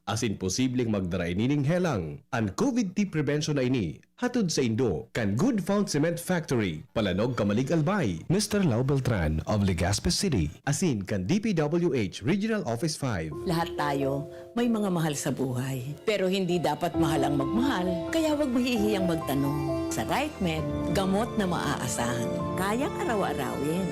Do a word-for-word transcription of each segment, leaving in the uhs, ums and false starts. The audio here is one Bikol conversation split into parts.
asin posibleng magdara ini ning helang. An COVID T prevention na ini, hatod saindo kan Good Fount Cement Factory, Palanog, Camalig, Albay. Mister Lau Beltran of Legazpi City. Asin kan D P W H Regional Office five. Lahat tayo may mga mahal sa buhay. Pero hindi dapat mahal ang magmahal, kaya huwag mahihiyang magtanong. Sa Right Med, gamot na maaasahan. Kayang araw-arawin.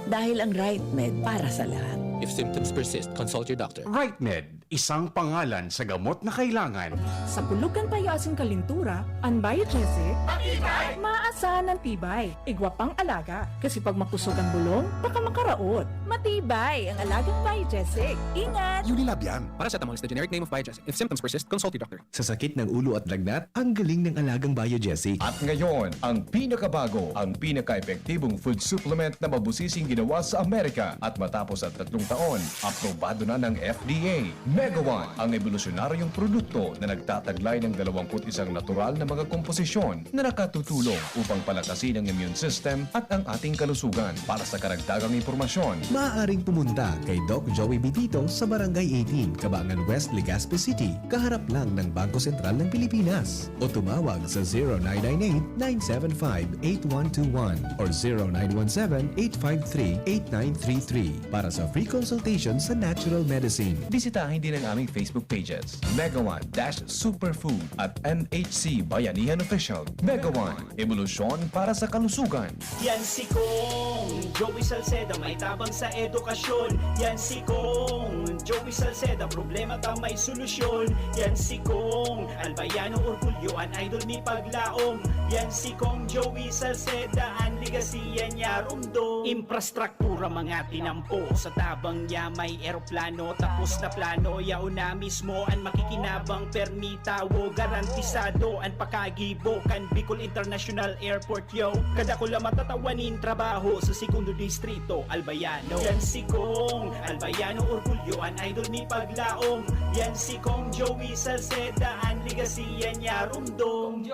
Dahil ang Right Med para sa lahat. If symptoms persist, consult your doctor. Right Med, isang pangalan sa gamot na kailangan. Sa pulog kan payo asin kalintura, an Biogesic, matibay! Maaasahan an tibay. Igwa pang alaga, kasi pag makusog an bulong, baka makaraot. Matibay ang alagang Biogesic. Ingat! Unilab yan. Paracetamol is the generic name of Biogesic. If symptoms persist, consult your doctor. Sa sakit ng ulo at lagnat, ang galing ng alagang Biogesic. At ngayon, ang pinakabago, ang pinaka-epektibong food supplement na mabusising ginawa sa Amerika. At matapos ang tatlong taon, aprobado na ng F D A. Mega One, ang ebolusyonaryong produkto na nagtataglay ng dalawampu't isang natural na mga komposisyon na nakatutulong upang palakasin ang immune system at ang ating kalusugan. Para sa karagdagang impormasyon, maaaring pumunta kay Doc Joey Bitito sa Barangay eighteen, Cabangan West, Legazpi City, kaharap lang ng Bangko Sentral ng Pilipinas. O tumawag sa zero nine nine eight, nine seven five, eight one two one or zero nine one seven, eight five three, eight nine three three para sa free consultation sa natural medicine. Bisitahin din ang aming Facebook pages, Mega One dash Superfood at M H C Bayanihan Official. Mega One, ebolusyon para sa kalusugan. Yan si Kong Joey Salceda, may tabang sa edukasyon. Yan si Kong Joey Salceda, problema ta may solusyon. Yan si Kong Albayano Orgulyo, an idol mi paglaom. Yan si Kong Joey Salceda, an legacy yan niya rumdom. Infrastruktura mga tinampo, sa tabang niya may eroplano. Tapos na plano, yaon na mismo an makikinabang, permi tawo, garantisado an pakagibo kan Bicol International Airport, yo. Kadakula matatawa nin trabaho sa Segundo Distrito, Albayano. Yan si Kong Albayano Orgulyo, an idol mi paglaom. Yan si Kong Joey Salceda, an legacy yan niya rumdom.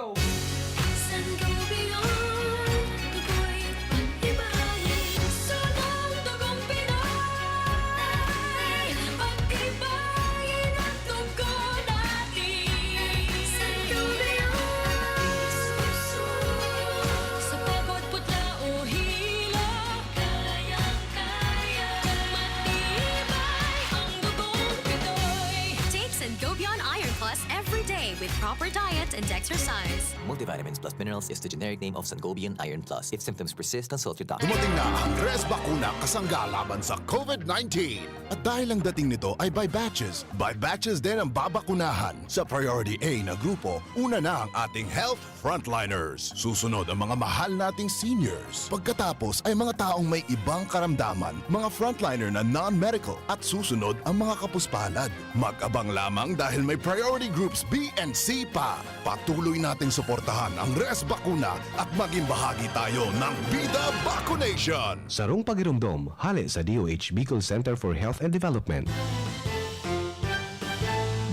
Sangobion, tukoy pag-ibahin, sunong dugong Pinoy. Pag-ibahin ang dugo natin. Sangobion, sa pagod, putla o hilo, kayang-kaya. Matibay ang dugong Pinoy. Take Sangobion Iron Plus every day with proper diet and exercise. Multivitamins plus minerals is the generic name of Sangobion Iron Plus. If symptoms persist, consult your doctor. Dumating na ang Res Bakuna kasangga laban sa COVID nineteen. At dahil ang dating nito ay by batches, by batches din ang babakunahan. Sa Priority A na grupo, una na ang ating health frontliners. Susunod ang mga mahal nating seniors. Pagkatapos ay mga taong may ibang karamdaman, mga frontliner na non-medical, at susunod ang mga kapuspalad. Mag-abang lamang dahil may priority groups B and C pa. Patuloy nating suportahan ang Res Bakuna at maging bahagi tayo ng Bida Vaccination! Sarong pagiromdom, hale sa D O H Bicol Center for Health and Development.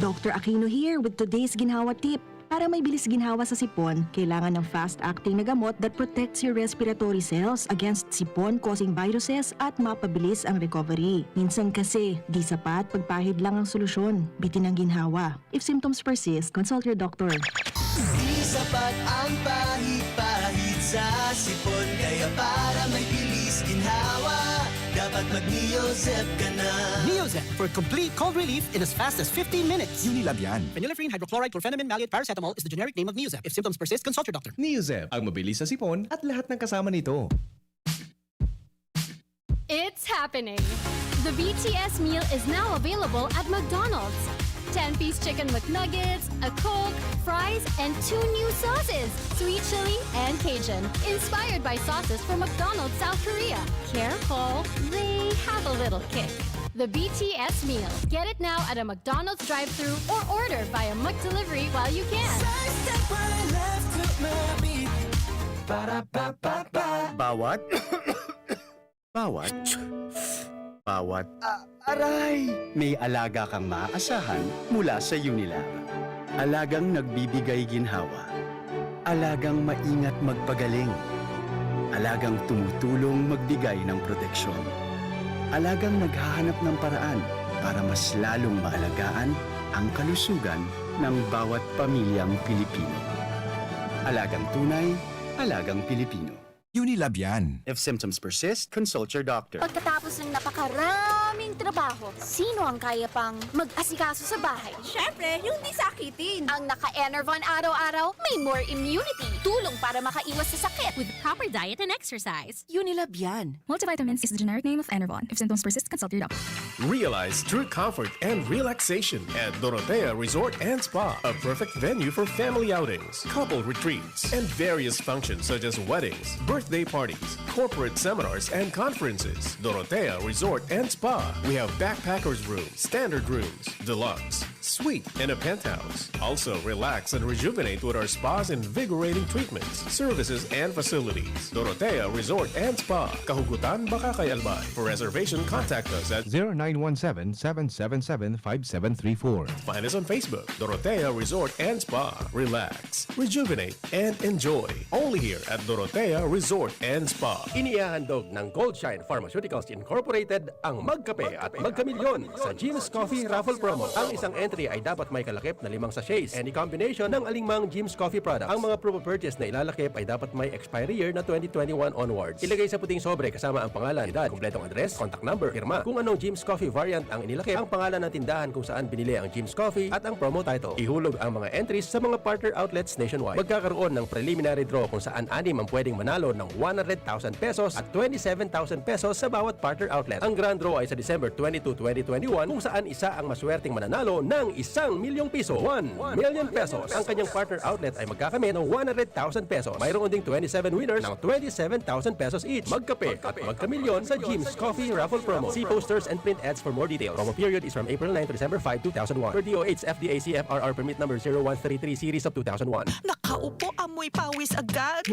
Doctor Aquino here with today's ginhawa tip. Para may bilis ginhawa sa sipon, kailangan ng fast-acting na gamot that protects your respiratory cells against sipon-causing viruses at mapabilis ang recovery. Minsan kasi, di sapat pagpahid lang ang solusyon. Bitin ang ginhawa. If symptoms persist, consult your doctor. Di sapat ang pahid-pahid sa sipon, kaya para may bilis ginhawa, dapat mag-Neozep ka na. Neozep for complete cold relief in as fast as fifteen minutes. Unilab yan. Phenylephrine, hydrochloride, chlorphenamine, maleate, paracetamol is the generic name of Neozep. If symptoms persist, consult your doctor. Neozep, ang mabilis sa sipon at lahat ng kasama nito. It's happening! The B T S meal is now available at McDonald's. Ten-piece chicken McNuggets, a Coke, fries, and two new sauces, sweet chili and Cajun, inspired by sauces from McDonald's South Korea. Careful, they have a little kick. The B T S meal. Get it now at a McDonald's drive-thru or order via McDelivery while you can. Sa step right, left to my beat. Para pa pa pa. Bawat Bawat, bawat, ah, aray! May alaga kang maaasahan mula sa Unilab. Alagang nagbibigay ginhawa. Alagang maingat magpagaling. Alagang tumutulong magbigay ng proteksyon. Alagang naghahanap ng paraan para mas lalong maalagaan Ang kalusugan ng bawat pamilyang Pilipino. Alagang tunay, alagang Pilipino. Unilab yan. If symptoms persist, consult your doctor. Pagkatapos ng napakaraming trabaho, sino ang kaya pang mag-asikaso sa bahay? Siyempre, yung di sakitin. Ang naka-Enervon araw-araw, may more immunity. Tulong para makaiwas sa sakit. With proper diet and exercise. Unilab yan. Multivitamins is the generic name of Enervon. If symptoms persist, consult your doctor. Realize true comfort and relaxation at Dorotea Resort and Spa, a perfect venue for family outings, couple retreats, and various functions such as weddings, birthday parties, corporate seminars, and conferences. Dorotea Resort and Spa. We have backpackers room, standard rooms, deluxe, suite, and a penthouse. Also, relax and rejuvenate with our spa's invigorating treatments, services, and facilities. Dorotea Resort and Spa, Kahugutan, Bacacay, Albay. For reservation, contact us at zero nine one seven, seven seven seven, five seven three four. Find us on Facebook, Dorotea Resort and Spa. Relax, rejuvenate, and enjoy. Only here at Dorotea Resort and Spa. Inihahandog ng Goldshine Pharmaceuticals Incorporated ang Magkape at Magkamilyon sa Jim's Coffee Raffle Promo. Ang isang entry ay dapat may kalakip na limang sachets, any combination ng alingmang Jim's Coffee product. Ang mga promo purchase na ilalakip ay dapat may expiry year na twenty twenty-one onwards. Ilagay sa puting sobre kasama ang pangalan, edad, kompletong address, contact number, pirma. Kung anong Jim's Coffee variant ang inilakip, ang pangalan ng tindahan kung saan binili ang Jim's Coffee, at ang promo title. Ihulog ang mga entries sa mga partner outlets nationwide. Magkakaroon ng preliminary draw kung saan anim ang pwedeng manalo ng one hundred thousand pesos at twenty-seven thousand pesos sa bawat partner outlet. Ang grand draw ay sa December twenty-two, twenty twenty-one, kung saan isa ang maswerteng mananalo ng isang milyong piso, one million pesos. Ang kanyang partner outlet ay magkakamit ng one hundred thousand pesos. Mayroon ding twenty-seven winners ng twenty-seven thousand pesos each. Magkape at magkamilyon sa Jim's Coffee Raffle Promo. See posters and print ads for more details. Promo period is from April nine to December five, two thousand one. Per D O H F D A C F R R permit number zero one three three series of two thousand one. Nakaupo, amoy pawis agad.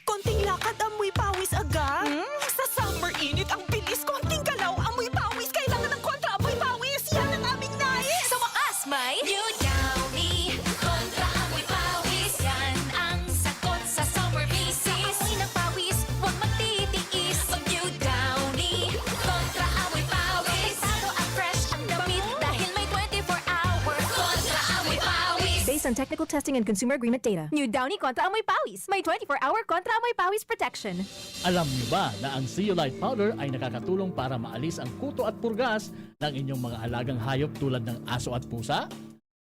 Konting lakad, amoy pawis agad. Hmm? Sa summer init, ang bilis. Konting galaw, amoy pawis. Kailangan ng kontra amoy pawis. Yan ang aming nais. Sa wakas, may New Downy Kontra Amoy Pawis. Yan ang sagot sa summer basis. Amoy ng pawis, huwag magtitiis. Mag New Downy Kontra Amoy Pawis. Protektado at fresh ang damit dahil may twenty-four hour Kontra Amoy Pawis. Based on technical testing and consumer agreement data. New Downy Kontra Amoy Pawis. May twenty-four hour Kontra Amoy Pawis protection. Alam niyo ba na ang Zeolite Powder ay nakakatulong para maalis ang kuto at purgas ng inyong mga alagang hayop tulad ng aso at pusa?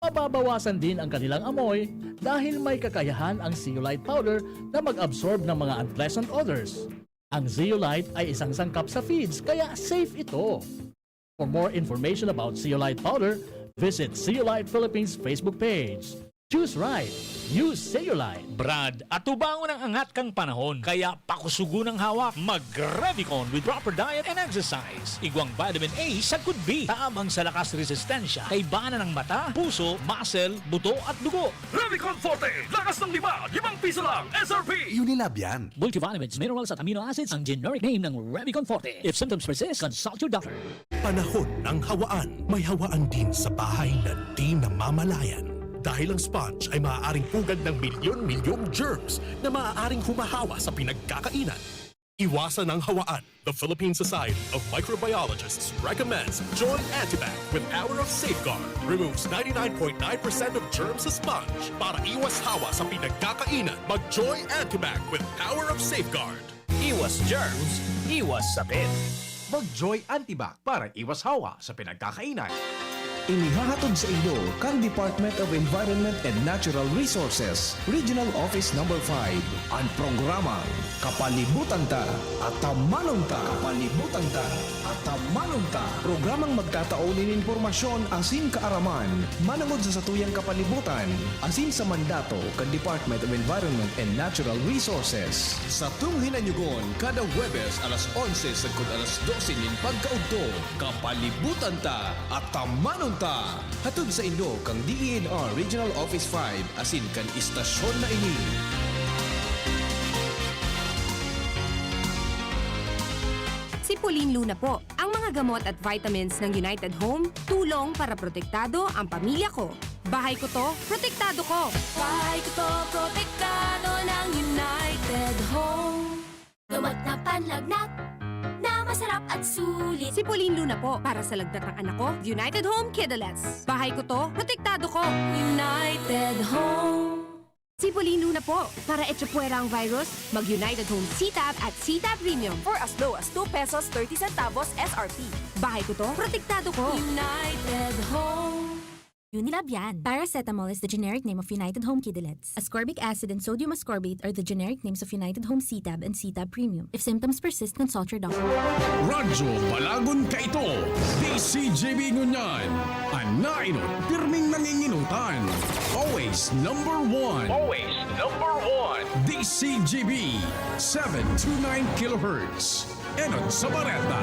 Mababawasan din ang kanilang amoy dahil may kakayahan ang Zeolite Powder na mag-absorb ng mga unpleasant odors. Ang Zeolite ay isang sangkap sa feeds, kaya safe ito. For more information about Zeolite Powder, visit Zeolite Philippines Facebook page. Choose right. Use Zeolite. Brad, atubangon ang angat kan panahon, kaya pakusugon ang hawak. Mag-Revicon with proper diet and exercise. Igwang vitamin A sagkod B. Tabang sa lakas resistensya, kaibanan ng mata, puso, muscle, buto at dugo. Revicon Forte, lakas ng lima, limang piso lang, S R P. Unilab yan. Multivitamins, minerals at amino acids ang generic name ng Revicon Forte. If symptoms persist, consult your doctor. Panahon ng hawaan. May hawaan din sa bahay na di namamalayan. Dahil ang sponge ay maaaring pugad ng milyon-milyong germs na maaaring humahawa sa pinagkakainan. Iwasan ang hawaan. The Philippine Society of Microbiologists recommends Joy Antibac with power of safeguard. Removes ninety-nine point nine percent of germs sa sponge para iwas hawa sa pinagkakainan. Mag Joy Antibac with power of safeguard. Iwas germs, iwas sakit. Mag Joy Antibac para iwas hawa sa pinagkakainan. Inihahatod sa inyo kan Department of Environment and Natural Resources, Regional Office Number five, an programang Kapalibutan Ta, Atamanon Ta. Kapalibutan Ta, Atamanon Ta. Programang magtatao nin impormasyon asin kaaraman manangod sa satuyang kapalibutan asin sa mandato kan Department of Environment and Natural Resources. Satong hinanyugon kada Huwebes alas onse sagkod alas dose nin pagkaudto. Kapalibutan Ta, Atamanon Ta. Hatod sa inyo kan D E N R Regional Office five asin kan istasyon na ini. Si Pauline Luna po. Ang mga gamot at vitamins ng United Home, tulong para protektado ang pamilya ko. Bahay ko 'to, protektado ko. Bahay ko 'to, protektado ng United Home. Gamot na panlagnat na Sarap at sulit. Si Pauline Luna po, para sa lagnat ng anak ko, United Home Kidulets. Bahay ko to, protektado ko. United Home. Si Pauline Luna po, para echapuwera ang virus, mag-United Home C-Tab at C-Tab Premium. For as low as two pesos thirty centavos S R P. Bahay ko to, protektado ko. United Home. Unilab yan. Paracetamol is the generic name of United Home Kidulets. Ascorbic acid and sodium ascorbate are the generic names of United Home C-Tab and C-Tab Premium. If symptoms persist, consult your doctor. Radyo Balagon kaito, D C G B ngunyan. An nainot, pirming nanginginutan. Always number one. Always number one. D C G B, seven two nine kilohertz. Enot sa bareta,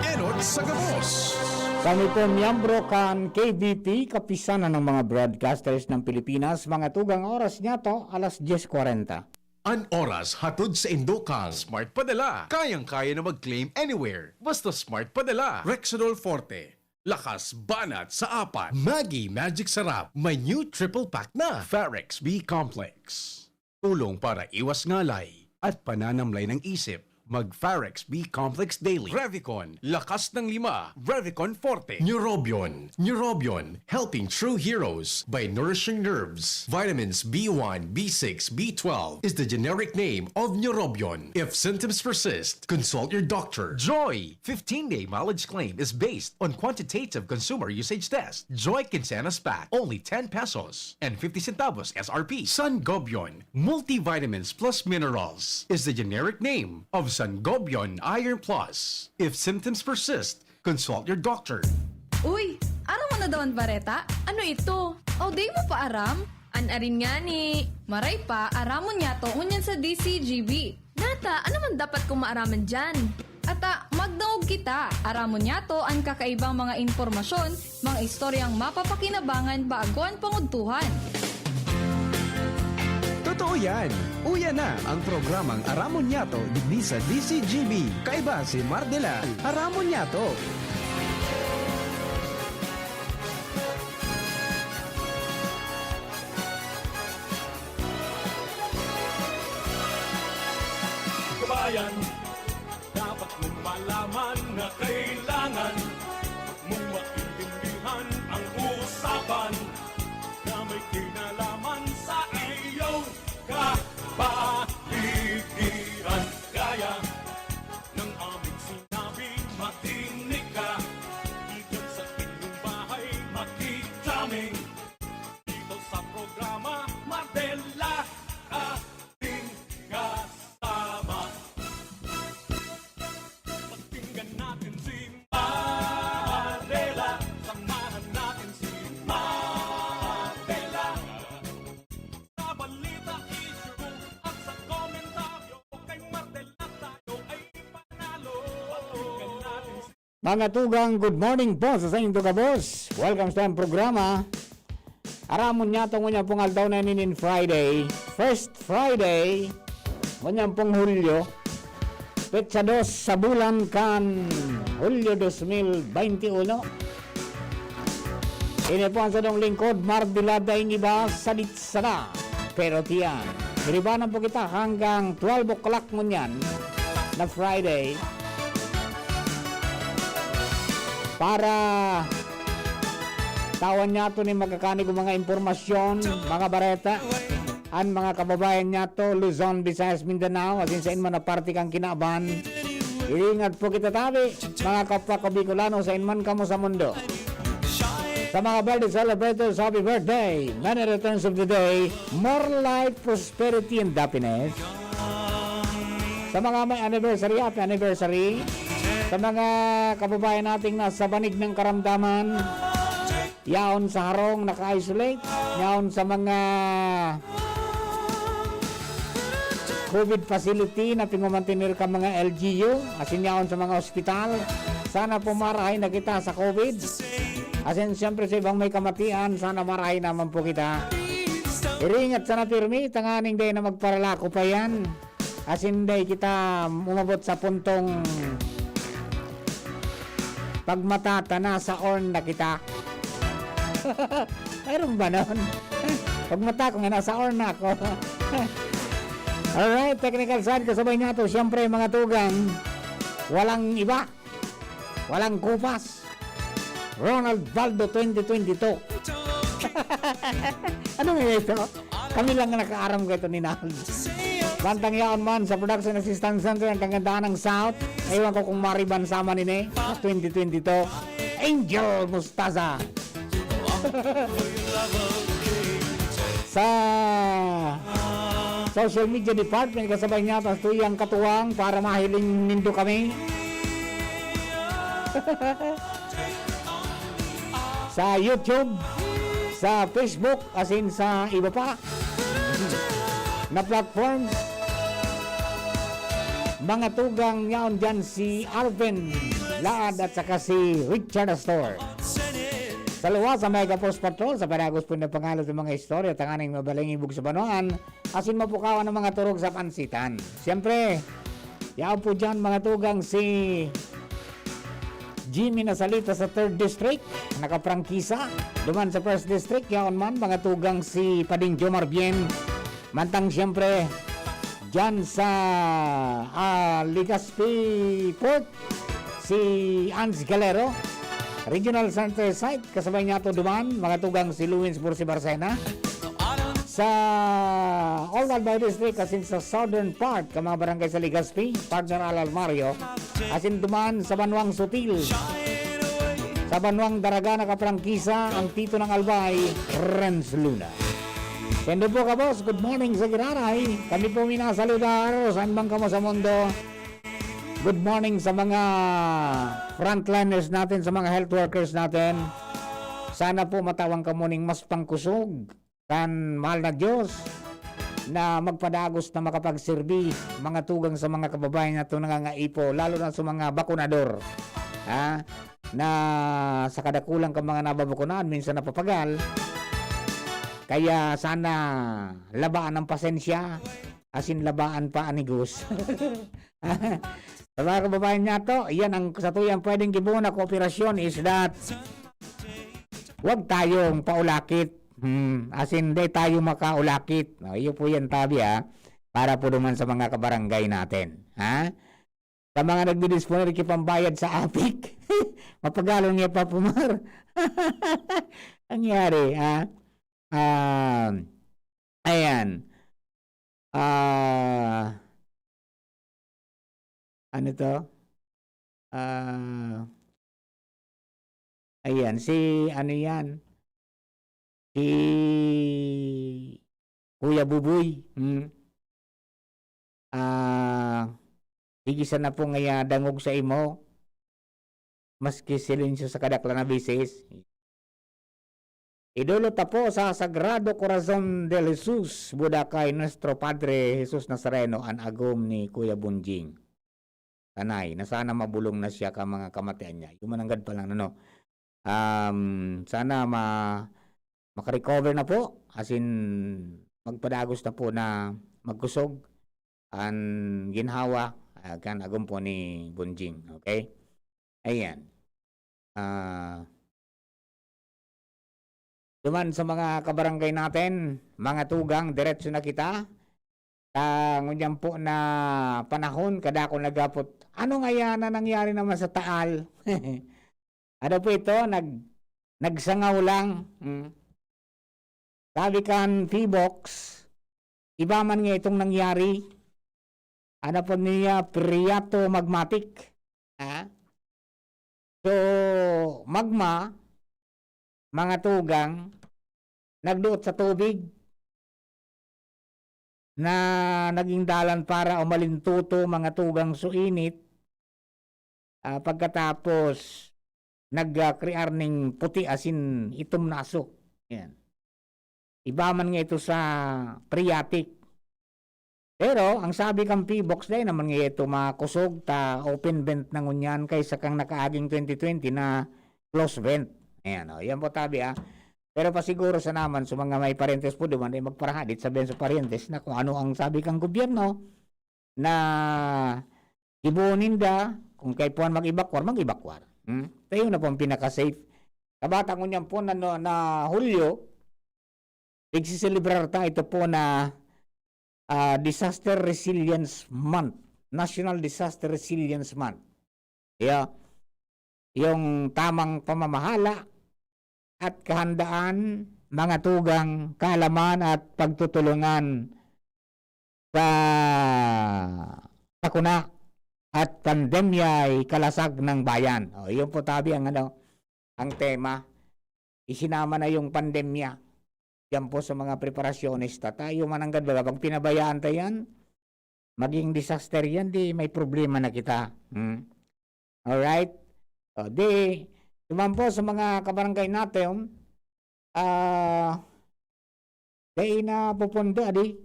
enot sa gabos. Kami po miyembro kan K B P, Kapisanan ng mga Broadcasters ng Pilipinas, mga tugang, oras niyato, alas dyes kwarenta. An oras hatod saindo kan Smart Padala. Kayang-kaya na mag-claim anywhere. Basta Smart Padala. Rexidol Forte. Lakas banat sa apat. Maggi Magic Sarap. May new triple pack na. Farex B Complex. Tulong para iwas ngalay at pananamlay ng isip. Mag Farex B Complex Daily. Revicon, lakas ng lima. Revicon Forte. Neurobion, Neurobion, helping true heroes by nourishing nerves. Vitamins B one, B six, B twelve is the generic name of Neurobion. If symptoms persist, consult your doctor. Joy, fifteen-day mileage claim is based on quantitative consumer usage test. Joy Quincenas Pack, only ten pesos and fifty centavos S R P. Sangobion, multivitamins plus minerals is the generic name of Sangobion Iron Plus. If symptoms persist, consult your doctor. Uy, aram mo na daw an bareta? Ano ito? O, di mo pa aram? An arin ngani, maray pa, aramon niyato ngunyan sa D C G B. Nata, ano man dapat kong maaraman diyan? Ata, magdangog kita. Aramon niyato an kakaibang mga impormasyon, mga istoryang mapapakinabangan bago an pangudtuhan. Totoo yan! Uya na ang programang Aramon Niyato digdi sa D C G B. Kaiba si Mar de la Aramon Niyato. Kabayan, dapat mong malaman na kailangan mong maintindihan ang usapan na may kinalaman sa iyong kapaligiran. Gaya ng aming sinabi, makinig ka. Diyan sa inyong bahay, makikita ming dito sa programa, Mar de la, ating kasama. Pakinggan natin si Mar de la, samahan natin si Mar de la. Sa balita, issue at sa komentaryo, kay Mar de la tayo ay panalo. Pakinggan natin si Mga tugang, good morning po sa saindong gabos. Welcome sa programa. Aramon niyato ngunyan pong aldaw na ini nin Friday, first Friday ngunyan pong Hulyo, petsa dos sa bulan kan Hulyo dos mil baynte uno. Ini po ang sadong lingkod, Mar de la, daing iba, sadit sana. Pero tiyan, diribanan po kita hanggang twelve o'clock ngunyan na Friday para tawan niyato nin magkakanig mga impormasyon, mga bareta, an mga kababayan niyato, Luzon, Visayas, Mindanao, asin sain man na parte kan kinaban. Iringat po kita tabi, mga kapwa ko Bicolano, sain man kamo sa mundo. Sa mga birthday celebrators, happy birthday! Many returns of the day, more life, prosperity, and happiness. Sa mga may anniversary, happy anniversary. Sa mga kababayan nating nasa banig ng karamdaman, yaon sa harong naka-isolate, yaon sa mga covid facility na pingumantener kan mga L G U, asin yaon sa mga ospital. Sana po marahay na kita sa covid. Asin siyempre sa ibang may kamatian, sana marahay naman po kita. Iringat sana pirmi, tanganing dai na magparalako pa yan. Asin dai kita umabot sa puntong pagmata ta nasa urn na kita. Mayroon ba nun? Pagmata ko nga nasa urn na ako. Alright, technical side, kasabay niyato, siyempre, mga tugang. Walang iba. Walang kupas. Ronald Valdo twenty twenty-two. Ano nga ito? Kami lang ang nakaaram kaito ni Nald. Bantang yaon man sa Production Assistance Center ang Kagandahan ng South. Ewan ko kung mariban sa man ini. Twenty twenty-two. Angel Mostaza. Sa social media department, kasabay niya, tas tuyang katuwang para mahiling nindo kami. Sa YouTube, sa Facebook, asin sa iba pa na platform. Mga tugang yaon dyan si Alvin Laad at saka si Richard Astor. Sa luwas sa Mega Force Patrol, sa padagos po na pangalan sa mga istorya, tanganing mabalingibog sa banwaan, asin mapukawan ang mga turog sa pansitan. Siyempre, yaon po dyan, mga tugang, si Jimmy Nasalita sa third District, nakaprangkisa. Duman sa first District, yaon man, mga tugang, si Pading Jomar Bien. Mantang siyempre, dyan sa, ah, Legazpi Port, si Ans Galero. Regional Center Site, kasabay niya to duman, mga tugang, si Luwins Bursi Barcena. Sa Old Albay District, asin sa southern part, ka mga barangay sa Legazpi, partner Alal Mario, asin duman sa Banwang Sutil. Sa Banwang Daraga, nakaprangkisa ang Tito ng Albay, Renz Luna. Sendo po ka, boss. Good morning sa Giraray. Kami po minasaludar, saan man kamo sa mundo. Good morning sa mga frontliners natin, sa mga health workers natin. Sana po matawan kamo ning mas pangkusog kan mahal na Diyos na magpadagos na makapagserbi, mga tugang, sa mga kababayan natin nangangaipo, lalo na sa mga bakunador, ha? Na sa kadakulang ka mga nababakunahan, minsan napapagal. Kaya sana labaan ang pasensya, asin labaan pa an igos. Sa mga kababayan nato, iyan ang satuyang pwedeng gibohon na kooperasyon is that wag tayong paulakit. Hmm, asin, di tayo makaulakit. No, iyo po yan, tabi, ha? Para po naman sa mga kabarangay natin, ha? Sa mga nagdidisponer ki pambayad sa apik, mapagalon nga papumar. Nangyari, ha? Ah, ayan. Ah, ano to? Ah, ayan, si ano yan? Si Kuya Buboy. Hmm. Ah, sige sana po ngaya dangog sa imo, maski silensyo sa kadaklan na beses. Idolo ta po sa Sagrado Corazon del Jesus, Budakay, Nuestro Padre Jesus Nazareno, an agom ni Kuya Bunjing. Tanay, na sana mabulong na siya ka mga kamatian niya. Yung mananggad pa lang, ano. Um, sana ma-, makarecover na po. As in, magpadagos na po na magkusog an ginhawa, ah, kan agom po ni Bunjing. Okay? Ayan. Ah, duman sa mga kabarangay natin, mga tugang, diretso na kita. Ta, ngunyan po na panahon, kadakon nagapot, "Ano ngaya na nangyari naman sa Taal?" Ano po ito? Nag-, nagsangaw lang. Mm. Sabi kan Phivolcs, iba man nga itong nangyari. Ano po niya, phreatomagmatic. Ha? So, magma, mga tugang, nagduot sa tubig na naging dalan para umalintuto, mga tugang, so init. Ah, pagkatapos, nag, ah, krear ning puti asin itom na aso. Yan. Iba man nga ito sa phreatic. Pero, ang sabi kan Phivolcs, dai naman nga ito makusog ta open vent na ngunyan kaysa kang nakaaging twenty twenty na close vent. Ayan, oh, yan po tabi, ah. Pero pasiguro sa naman, sa mga may parentes po duman, eh, magparahadit, sabihan sa parentes na kung ano ang sabi kang gobyerno na gibohon ninda, kung kaipuhan mag-evacuar, mag-evacuar. Hmm? Tayo na po ang pinaka-safe. Kabata ngunyan po na, na, na Hulyo, pigsiselebrar ta ito po na, ah, Disaster Resilience Month, National Disaster Resilience Month. Iyo, yung tamang pamamahala at kahandaan, mga tugang, kaalaman at pagtutulungan sa sakuna at pandemya ay kalasag ng bayan. O, yun po tabi ang ano, ang tema. Isinama na yung pandemya. Yan po sa mga preparasyones ta. Tayo man ang gadbaga, pag pinabayaan ta yan, maging disaster yan, di may problema na kita. Hmm? Alright? O, di, duman po sa mga kabarangay natin, ah, dai na pupundo, adi.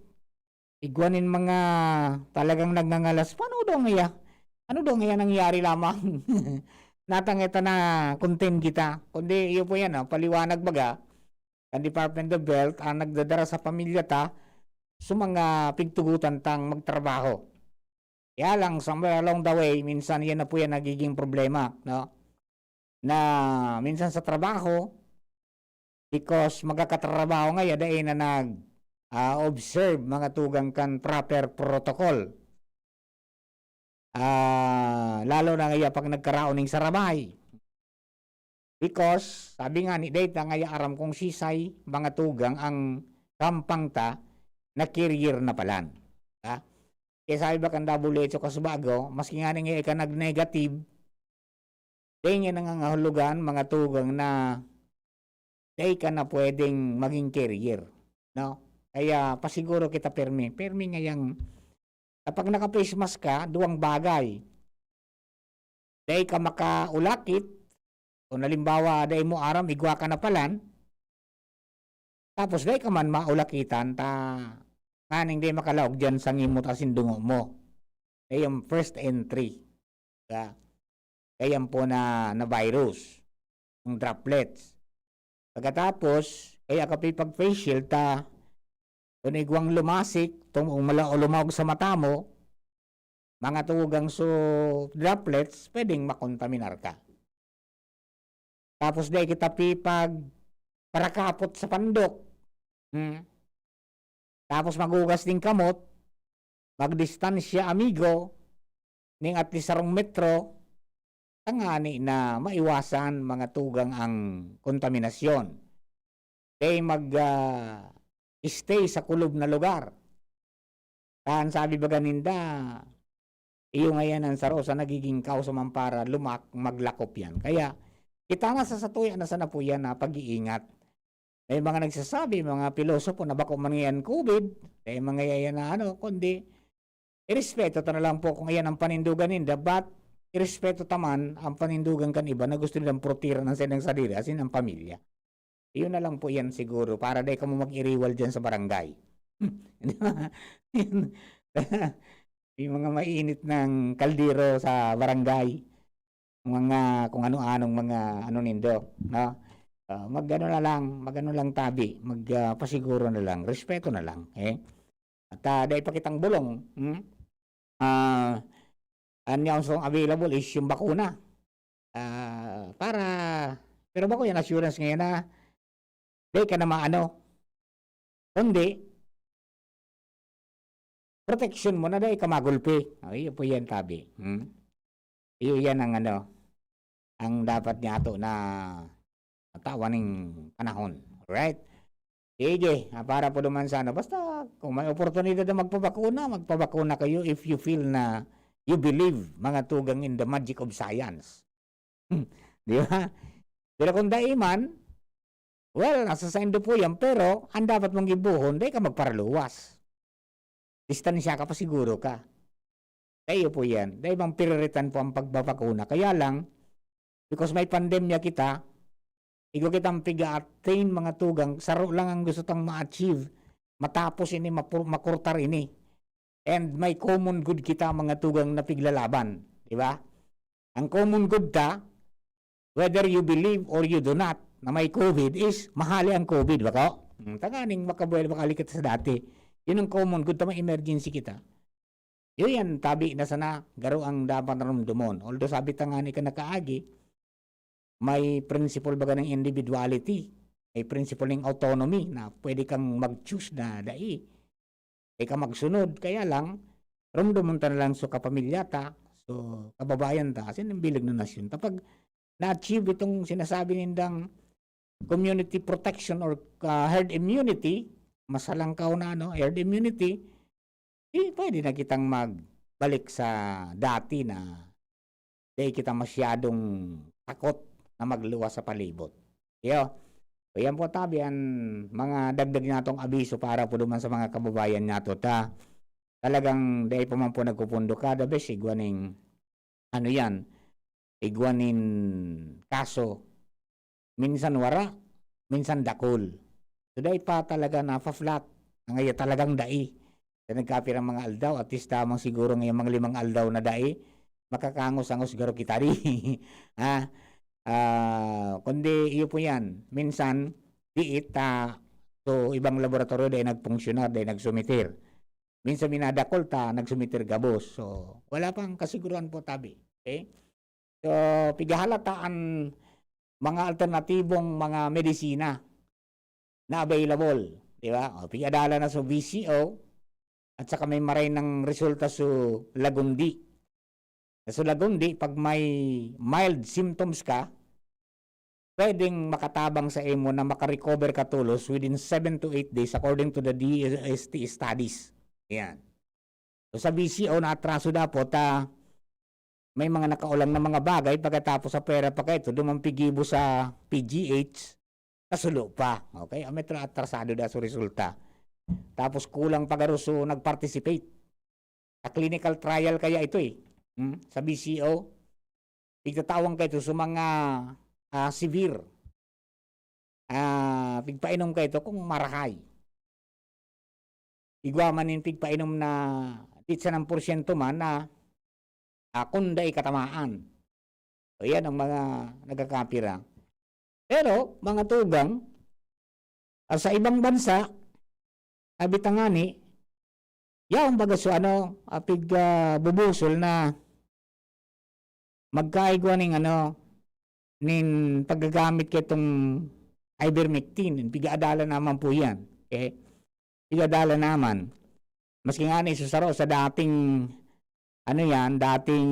Igwa nin mga talagang nagngangalas. Paano daw ngaya? Ano daw ngaya nangyari lamang? Natangeta na content kita. Kundi, iyo po yan, ah, paliwanag baga, ang Department of Health ang nagdadara sa pamilya ta sa mga pigtugutan tang magtrabaho. Kaya lang, somewhere along the way, minsan yan na po yan nagiging problema, no? Na minsan sa trabaho, because magkakatrabaho ngaya, dai na nag, ah, observe mga tugang kan proper protocol. Ah, lalo na ngaya pag nagkaraon ning sarabay. Because, sabi nga ni, dai ta ngaya aram kung sisay, mga tugang, ang kampang ta na carrier na palan. Ha? Kaya sabi ba kan W H O kasubago, maski nga ni ngaya ka nag-negative, dai nga nangangahulugan, mga tugang, na dai ka na pwedeng maging carrier, no? Kaya pasiguro kita permi. Permi ngayang, kapag naka-face mask ka, duwang bagay. Dai ka makaulakit, kung halimbawa, dai mo aram, igwa ka na palan, tapos dai ka man maulakitan, ta nganing dai makalaog diyan sa ngimot asin dungo mo. Dai yung first entry. Ka, kaya po na, na virus, ang droplets. Pagkatapos, kaya ka pipag-face shield ta, kung igwang lumasik, tum-, mala-, o lumaog sa mata mo, mga tugang so droplets, pwedeng makontaminar ka. Tapos dai kita pipag parakapot sa pandok. Hmm. Tapos maghugas ning kamot, magdistansya amigo, ning at least sarong metro, tangani na maiwasan mga tugang ang kontaminasyon. Dai mag, ah, stay sa kulob na lugar. Kan sabi baga ninda, iyo ngayan ang saro sa nagiging kausa man para lumak-, maglakop yan. Kaya, kita na sa satuya na sana po yan na pag-iingat. May mga nagsasabi, mga pilosopo na bako man ngayan COVID, may mga yan na ano, kundi irespeto ta na lang po kung iyan ang panindugan ninda, but irespeto ta man ang panindugan kan iba na gusto nilang protehiran ang saindang sadiri, asin ang pamilya. Iyon na lang po yan siguro, para dai kamo mag-iriwal diyan sa barangay. Di ba? May mga mainit ng kaldero sa barangay. Mga kung ano-anong mga ano nindo, no? Ah, mag-ano na lang, mag-ano lang tabi, mag, ah, pasiguro na lang, respeto na lang, eh. At, ah, dai pa kitang bulong, hmm? Ah, ang yaon song available is yung bakuna. Ah, para, pero bako yan assurance ngayon na dai ka na maano. Kundi, protection mo na dai ka magulpi. O, iyo po yan, tabi. Hmm? Iyo yan ang ano, ang dapat niya ato na tawan ning panahon. Alright? Sige, ah, para po duman sa ano, basta kung may oportunidad na magpabakuna, magpabakuna kayo if you feel na you believe, mga tugang, in the magic of science. Di ba? Pero kung dai man, well, nasa saindo po yan, pero ang dapat mong gibohon, dai ka magparaluwas. Distansya ka, pasiguro ka. Saiyo po yan. Dai bang piriritan po ang pagbabakuna? Kaya lang, because may pandemya kita, igwa kitang piga-attain, mga tugang, saro lang ang gusto tang ma-achieve. Matapos ini, mapur-, makurtar ini. And may common good kita, mga tugang, na piglalaban. Di ba? Ang common good ta, whether you believe or you do not, na may COVID is mahali ang COVID, bako? Hmm, tanganing makabuel, makalikat sa dati. Yun ang common good ta, may emergency kita. Yun yan, tabi na sana, garo ang dapat narumdumon. Although sabi ta nga ni ka nakaagi, may principle baga ng individuality, may principle ng autonomy na pwede kang mag-choose na dai. Ika magsunod, kaya lang, rumdomon ta na lang so kapamilya ta, So, kababayan ta, kasi ng bilag na nasyon. Kapag na-achieve itong sinasabi nindang community protection or, ah, herd immunity, mas halangkaw na, ano, herd immunity, eh, pwede na kitang magbalik sa dati na dai kita masyadong takot na magluwas sa palibot. Iyo. So, yan po, tabi, an mga dagdag natong abiso para po duman sa mga kababayan nato ta talagang dai pa man po nagpupundo kada bes igwa ning, ano yan, igwa nin kaso. Minsan wara, minsan dakul. So, dai pa talaga nafa-flat. Ang iya talagang dai. Sa nagkapirang mga aldaw, at least lamang siguro ngayong mga limang aldaw na dai, makakangos-angos garo kita di. Ha? Ah, kundi iyo po yan. Minsan, diit, ah, so, ibang laboratorio dai nagpunsyonar, dai nagsumiter. Minsan minadakol ta, nagsumiter gabos. So, wala pang kasiguruhan po, tabi. Okay? So, pigahalata an mga alternatibong mga medisina na available, di ba? O, pigadala na sa V C O at saka may maray ng resulta sa Lagundi. Sa Lagundi, pag may mild symptoms ka, pwedeng makatabang sa imo na makarecover ka tolos within seven to eight days according to the D S T studies. Ayan. So, sa V C O, naatraso dapat, ah, may mga nakaulang na mga bagay, pagkatapos sa pera pa kayo, duman pigibo sa P G H, kasulo pa. Okay? Ah, may tra-, atrasado na sa resulta. Tapos kulang pa garo so nag-participate. Sa clinical trial kaya ito eh. Hmm? Sa V C O, pigtatawan kayo ito sa mga, ah, severe. Ah, pigpainom kayo ito kung marahay. Igwa man nin pigpainom na di sanang porsyento man na, ah, kung dai katamaan. So, yan ang mga nagkakapira. Pero, mga tugang, ah, sa ibang bansa, sabi ta ngani, yaon baga so ano, ah, pig, ah, bubusol na magkaigwa ning ano, nin paggagamit ketong ivermectin. Pigaadala naman po yan. Okay? Pigaadala naman. Maski nga ni sa saro sa dating, ano yan, dating,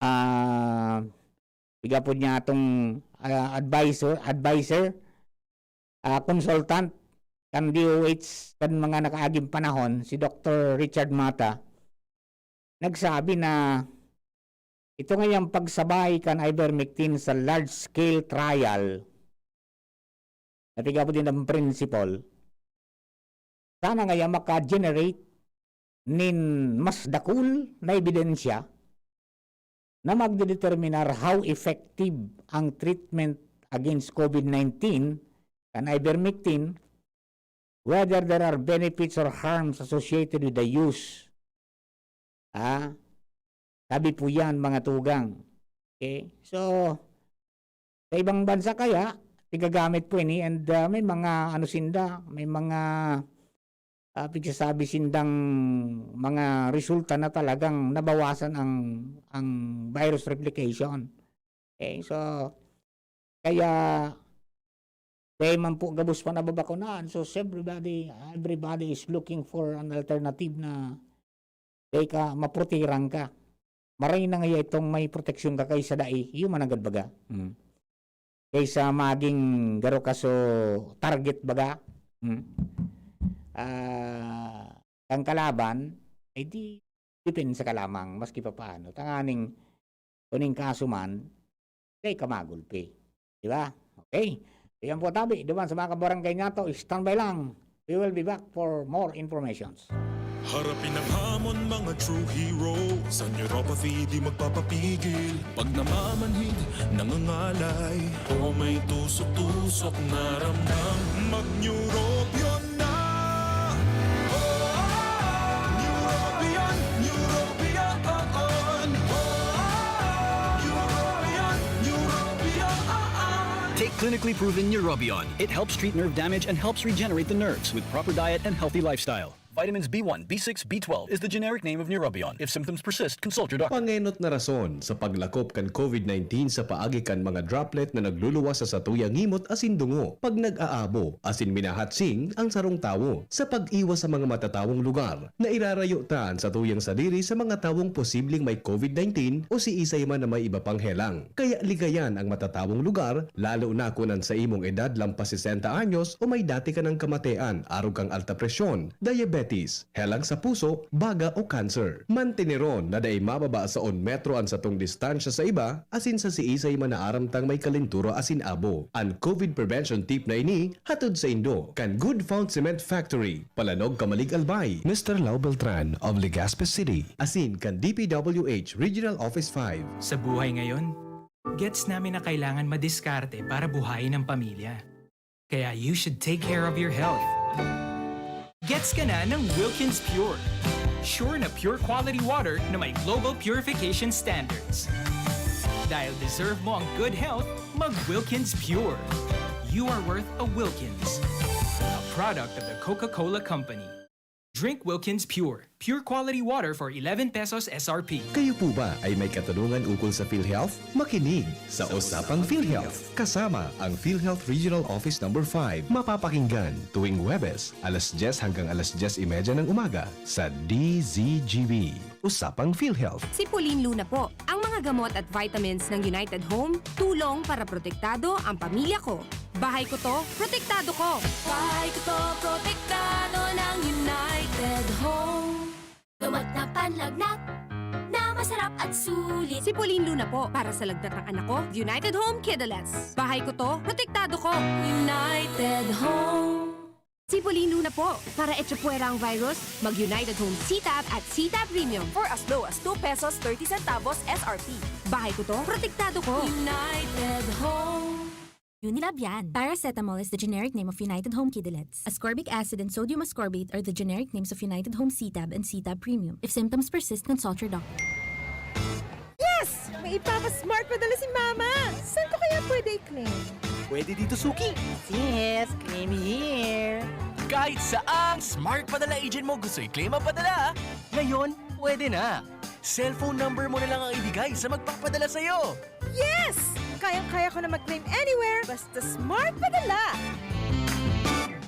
ah, piga po niya itong, ah, advisor, advisor, ah, consultant kan D O H kan mga nakaaging panahon, si Doctor Richard Mata, nagsabi na ito ngayang pagsabay kan ivermectin sa large-scale trial, na piga po din ang principle, sana ngaya maka-generate nin mas dakul na ebidensya na magdedeterminar how effective ang treatment against COVID nineteen kan ivermectin, whether there are benefits or harms associated with the use. Ah, sabi po yan, mga tugang. Okay? So, sa ibang bansa kaya, pigagamit po ini and, ah, may mga ano sinda, may mga, ah, pigsasabi sindang mga resulta na talagang nabawasan ang, ang virus replication. Okay? So, kaya, dahil man po gabos pa nababakunahan, so everybody, everybody is looking for an alternative na dai ka maprotehiran ka. Maray na ngaya itong may proteksyon ka kaysa dai, iyo man nanggad baga. Hmm. Kaysa maging garo ka so target baga. Hmm. Ah, ang kalaban, eh di, depensa ka lamang, maski papaano. Tanganing, kuning kaso man, dai ka magulpi. Di ba? Okay. Yan po, tabi. Duman sa mga kabarangay nato, standby lang. We will be back for more informations. Harapin ang hamon, mga true heroes. Sa neuropathy, di magpapapigil. Pag namamanhid, nangangalay, o may tusok-tusok na ramdam, mag-Neurobion na! Oh, Neurobion, Neurobion, oh, oh. Neurobion, Neurobion, Neurobion, oh, oh. Take clinically proven Neurobion. It helps treat nerve damage and helps regenerate the nerves with proper diet and healthy lifestyle. Vitamins B one, B six, B twelve is the generic name of Neurobion. If symptoms persist, consult your doctor. Pangenot na rason sa paglakop kan COVID nineteen sa paagi kan mga droplet na nagluluwas sa satuyang ngimot asin dungo pag nag-aabo asin minahatsing ang sarong tawo. Sa pag-iwas sa mga matatawong lugar, nairarayo ta an satuyang sadiri sa mga tawong posibleng may COVID nineteen o siisay man na may iba pang helang. Kaya ligayan ang matatawong lugar, lalo na kun an saimong edad lampas sesenta anyos o may dati ka nang kamatean, arog kang alta presyon, diabetes, helang sa puso, baga o cancer. Manteneron na dai mababa sa un metro an satong distansya sa iba, asin sa siisay man na aram tang may kalentura asin abo. An COVID prevention tip na ini, hatod saindo kan Good Found Cement Factory, Palanog, Camalig, Albay, Mister Lau Beltran of Legazpi City, asin kan D P W H Regional Office five. Sa buhay ngayon, gets namin na kailangan madiskarte para buhayin ang pamilya. Kaya you should take care of your health. Gets ka na ng Wilkins Pure. Sure na pure quality water na may global purification standards. Dahil deserve mo ang good health, mag Wilkins Pure. You are worth a Wilkins. A product of the Coca-Cola Company. Drink Wilkins Pure. Pure quality water for eleven pesos S R P. Kayo po ba ay may katanungan ukol sa PhilHealth? Makinig sa Usapang PhilHealth, kasama ang PhilHealth Regional Office Number five. Mapapakinggan tuwing Huwebes, alas dyes hanggang alas dyes y media ng umaga sa D Z G B. Usapang PhilHealth. Si Pauline Luna po. Ang mga gamot at vitamins ng United Home, tulong para protektado ang pamilya ko. Bahay ko to, protektado ko. Bahay ko to, protektado ng United Home. Gamot na panlagnat, na masarap at sulit. Si Pauline Luna po, para sa lagnat ng anak ko, United Home Kidalets. Bahay ko to, protektado ko. United Home. Si Pauline Luna po, para echapuwera ang virus, mag United Home C-Tab at C-Tab Premium. For as low as two pesos thirty centavos S R P. Bahay ko to, protektado ko. United Home. Unilab yan. Paracetamol is the generic name of United Home Kidalets. Ascorbic acid and sodium ascorbate are the generic names of United Home C-Tab and C-Tab Premium. If symptoms persist, consult your doctor. Yes! May ipapa-smart padala si Mama! Saan ko kaya pwede i-claim? Pwede dito, Suki. Sis, claim here. Kahit saang Smart Padala agent mo gusto i-claim ang padala, ngayon, pwede na. Cellphone number mo na lang ang ibigay sa magpapadala sa'yo. Yes! Kayang-kaya ko na mag-claim anywhere, basta Smart Padala!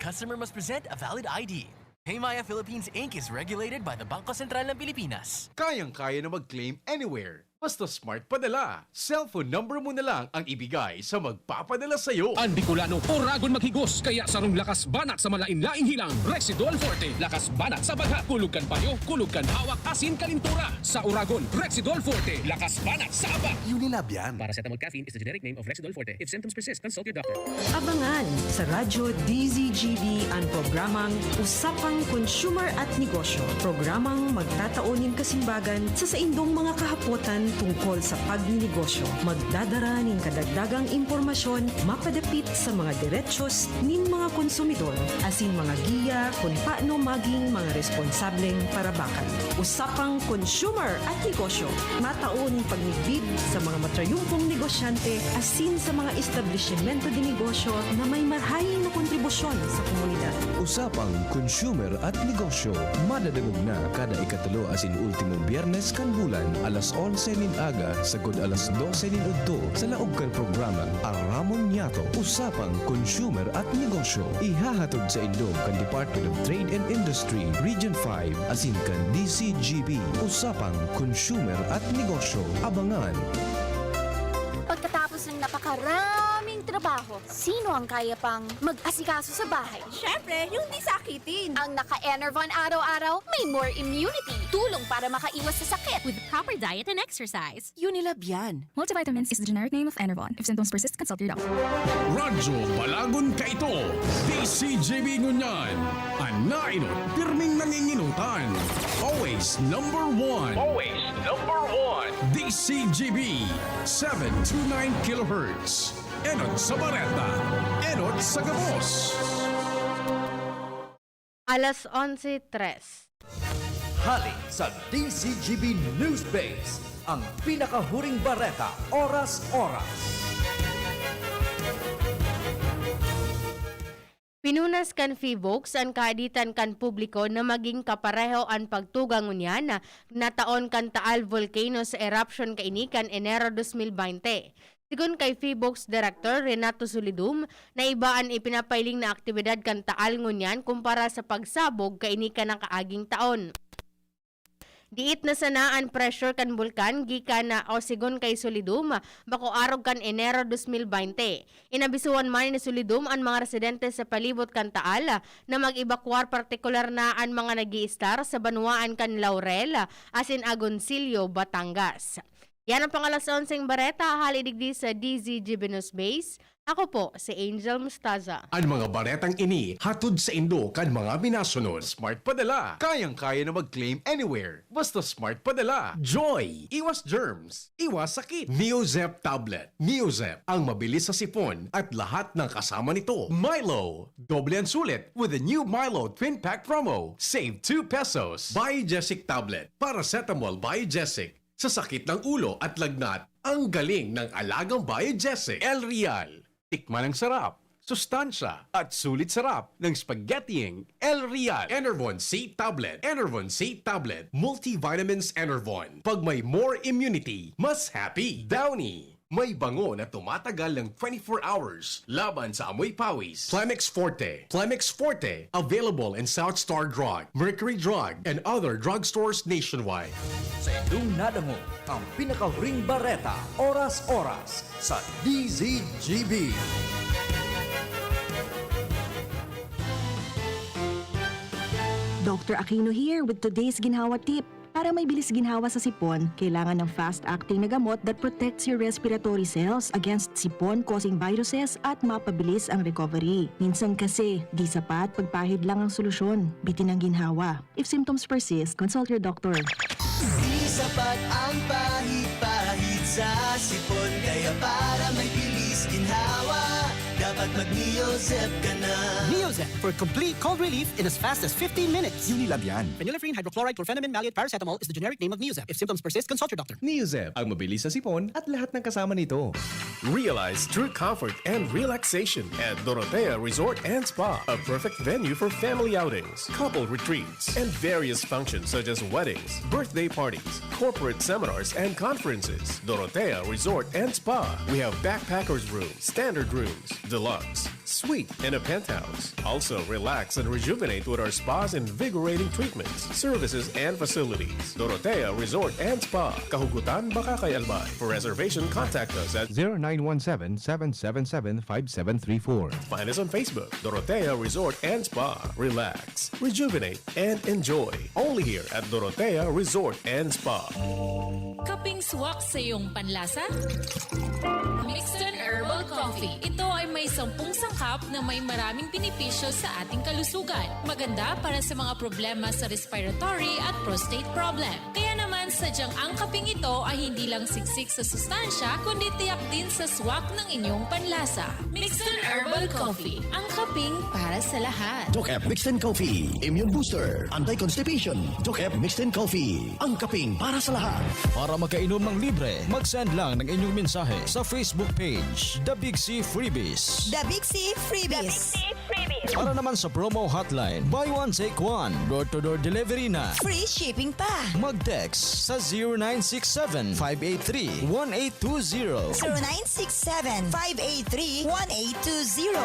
Customer must present a valid I D. Paymaya Philippines Inc is regulated by the Bangko Sentral ng Pilipinas. Kayang-kaya na mag-claim anywhere. Basta Smart Padala. Cellphone number mo na lang ang ibigay sa magpapadala sa'yo. An Bicolano, oragon maghigos, kaya sarong lakas banat sa malain-laing hilang, Rexidol Forte. Lakas banat sa bagha, kulog kan payo, kulog kan hawak, asin kalintura. Sa oragon, Rexidol Forte. Lakas banat sa abak. Unilab yan. Paracetamol caffeine is the generic name of Rexidol Forte. If symptoms persist, consult your doctor. Abangan sa Radyo D Z G B an programang Usapang Consumer at Negosyo. Programang magtatao nin kasimbagan sa saindong mga kahapotan tungkol sa pagninegosyo. Magdadara nin kadagdagang impormasyon mapadapit sa mga derechos nin mga konsumidor, asin mga giya kun paano maging mga responsableng parabakan. Usapang Consumer at Negosyo. Matao nin pagmidbid sa mga matrayumpong negosyante asin sa mga establisimento de negosyo na may marahay na kontribusyon sa komunidad. Usapang Consumer at Negosyo. Madadangog na kada ikatulo asin ultimong Biyernes kan bulan, alas onse nin aga sagkod alas dose nin udto, sa laog kan programang Aramon Niyato, Usapang Consumer at Negosyo. Ihahatod saindo kan Department of Trade and Industry, Region five, asin kan D Z G B, Usapang Consumer at Negosyo. Abangan! Pagkatapos ng napakaraming trabaho, sino ang kaya pang mag-asikaso sa bahay? Siyempre, yung di sakitin. Ang naka-Enervon araw-araw, may more immunity. Tulong para makaiwas sa sakit. With proper diet and exercise. Unilab yan. Multivitamins is the generic name of Enervon. If symptoms persist, consult your doctor. Radyo Balagon kaito, D Z G B ngunyan. An nainot, pirming nanginginutan. Always number one. Always number one. D Z G B, seven two nine kilohertz. Enot sa bareta, enot sa gabos. Alas onse tres. Hali sa D Z G B News Base, ang pinakahuring bareta, oras-oras. Pinunas kan PHIVOLCS an kaaditan kan publiko na magin kapareho an pagtugang ngunyan na taon kan Taal Volcano's eruption kaini kan Enero dos mil baynte. Sigon kay PHIVOLCS Director Renato Solidum, naiba an ipinapailing na aktibidad kan Taal ngunyan kumpara sa pagsabog kaini kan nakaaging taon. Diit na sana an pressure kan bulkan gikan na o sigon kay Solidum, bako arog kan Enero dos mil baynte. Inabisuhan man ni Solidum an mga residente sa palibot kan Taal na mag-ebakwar, partikular na an mga nag-iistar sa banwaan kan Laurel asin Agoncillo, Batangas. Yan ang pang-alas onseng bareta, hali digdi sa D Z G B News Base. Ako po si Angel Mustaza. An mga baretang ini hatod saindo kan mga minasunod. Smart Padala. Kayang-kaya na mag-claim anywhere. Basta Smart Padala. Joy. Iwas germs. Iwas sakit. Neozep Tablet. Neozep, ang mabilis sa sipon at lahat ng kasama nito. Milo. Doble ang sulit with the new Milo Twin Pack Promo. Save two pesos. Biogesic Tablet. Paracetamol Biogesic. Sa sakit ng ulo at lagnat, ang galing ng alagang Biogesic. El Real. Tikman ang sarap, sustansya, at sulit sarap ng spaghettiing El Real. Enervon C Tablet. Enervon C Tablet. Multivitamins Enervon. Pag may more immunity, mas happy. Downy. May bango na tumatagal ng twenty-four hours laban sa amoy pawis. Plemex Forte. Plemex Forte. Available in South Star Drug, Mercury Drug, and other drugstores nationwide. Sa indong nadangog ang pinakahuring bareta, oras-oras sa D Z G B. Doctor Aquino here with today's ginhawa tip. Para may bilis ginhawa sa sipon, kailangan ng fast-acting na gamot that protects your respiratory cells against sipon-causing viruses at mapabilis ang recovery. Minsan kasi, di sapat pagpahid lang ang solusyon. Bitin ang ginhawa. If symptoms persist, consult your doctor. Di sapat ang pahid-pahid sa sipon. Kaya para may bilis ginhawa, dapat mag-Neozep ka na. Neozep for complete cold relief in as fast as fifteen minutes. Unilab yan. Phenylephrine, hydrochloride, chlorphenamine maleate, paracetamol is the generic name of Neozep. If symptoms persist, consult your doctor. Neozep, ang mabilis sa sipon at lahat ng kasama nito. Realize true comfort and relaxation at Dorotea Resort and Spa, a perfect venue for family outings, couple retreats, and various functions such as weddings, birthday parties, corporate seminars, and conferences. Dorotea Resort and Spa. We have backpackers room, standard rooms, deluxe, suite, and a penthouse. Also, relax and rejuvenate with our spa's invigorating treatments, services, and facilities. Dorotea Resort and Spa, Kahugutan, Bacacay, Albay. For reservation, contact us at zero nine one seven, seven seven seven, five seven three four. Find us on Facebook, Dorotea Resort and Spa. Relax, rejuvenate, and enjoy. Only here at Dorotea Resort and Spa. Kaping swak sa iyong panlasa? Mixton Herbal Coffee. Ito ay may sampung sangkap na may maraming benepisyo sa ating kalusugan. Maganda para sa mga problema sa respiratory at prostate problem. Kaya naman, sadyang ang kaping ito ay hindi lang siksik sa sustansya, kundi tiyak din sa swak ng inyong panlasa. Mixton Herbal Coffee, ang kaping para sa lahat. Doc F Mixed in Coffee, Immune Booster, Anti-Constipation. Doc F Mixed in Coffee, ang kaping para sa lahat. Para makainom ng libre, mag-send lang ng inyong mensahe sa Facebook page, The Big C Freebies. The Big C Freebies. Para naman sa promo hotline, buy one, take one, door-to-door delivery na. Free shipping pa. Mag-text sa zero nine six seven, five eight three, one eight two zero. zero nine six seven, five eight three, one eight two zero.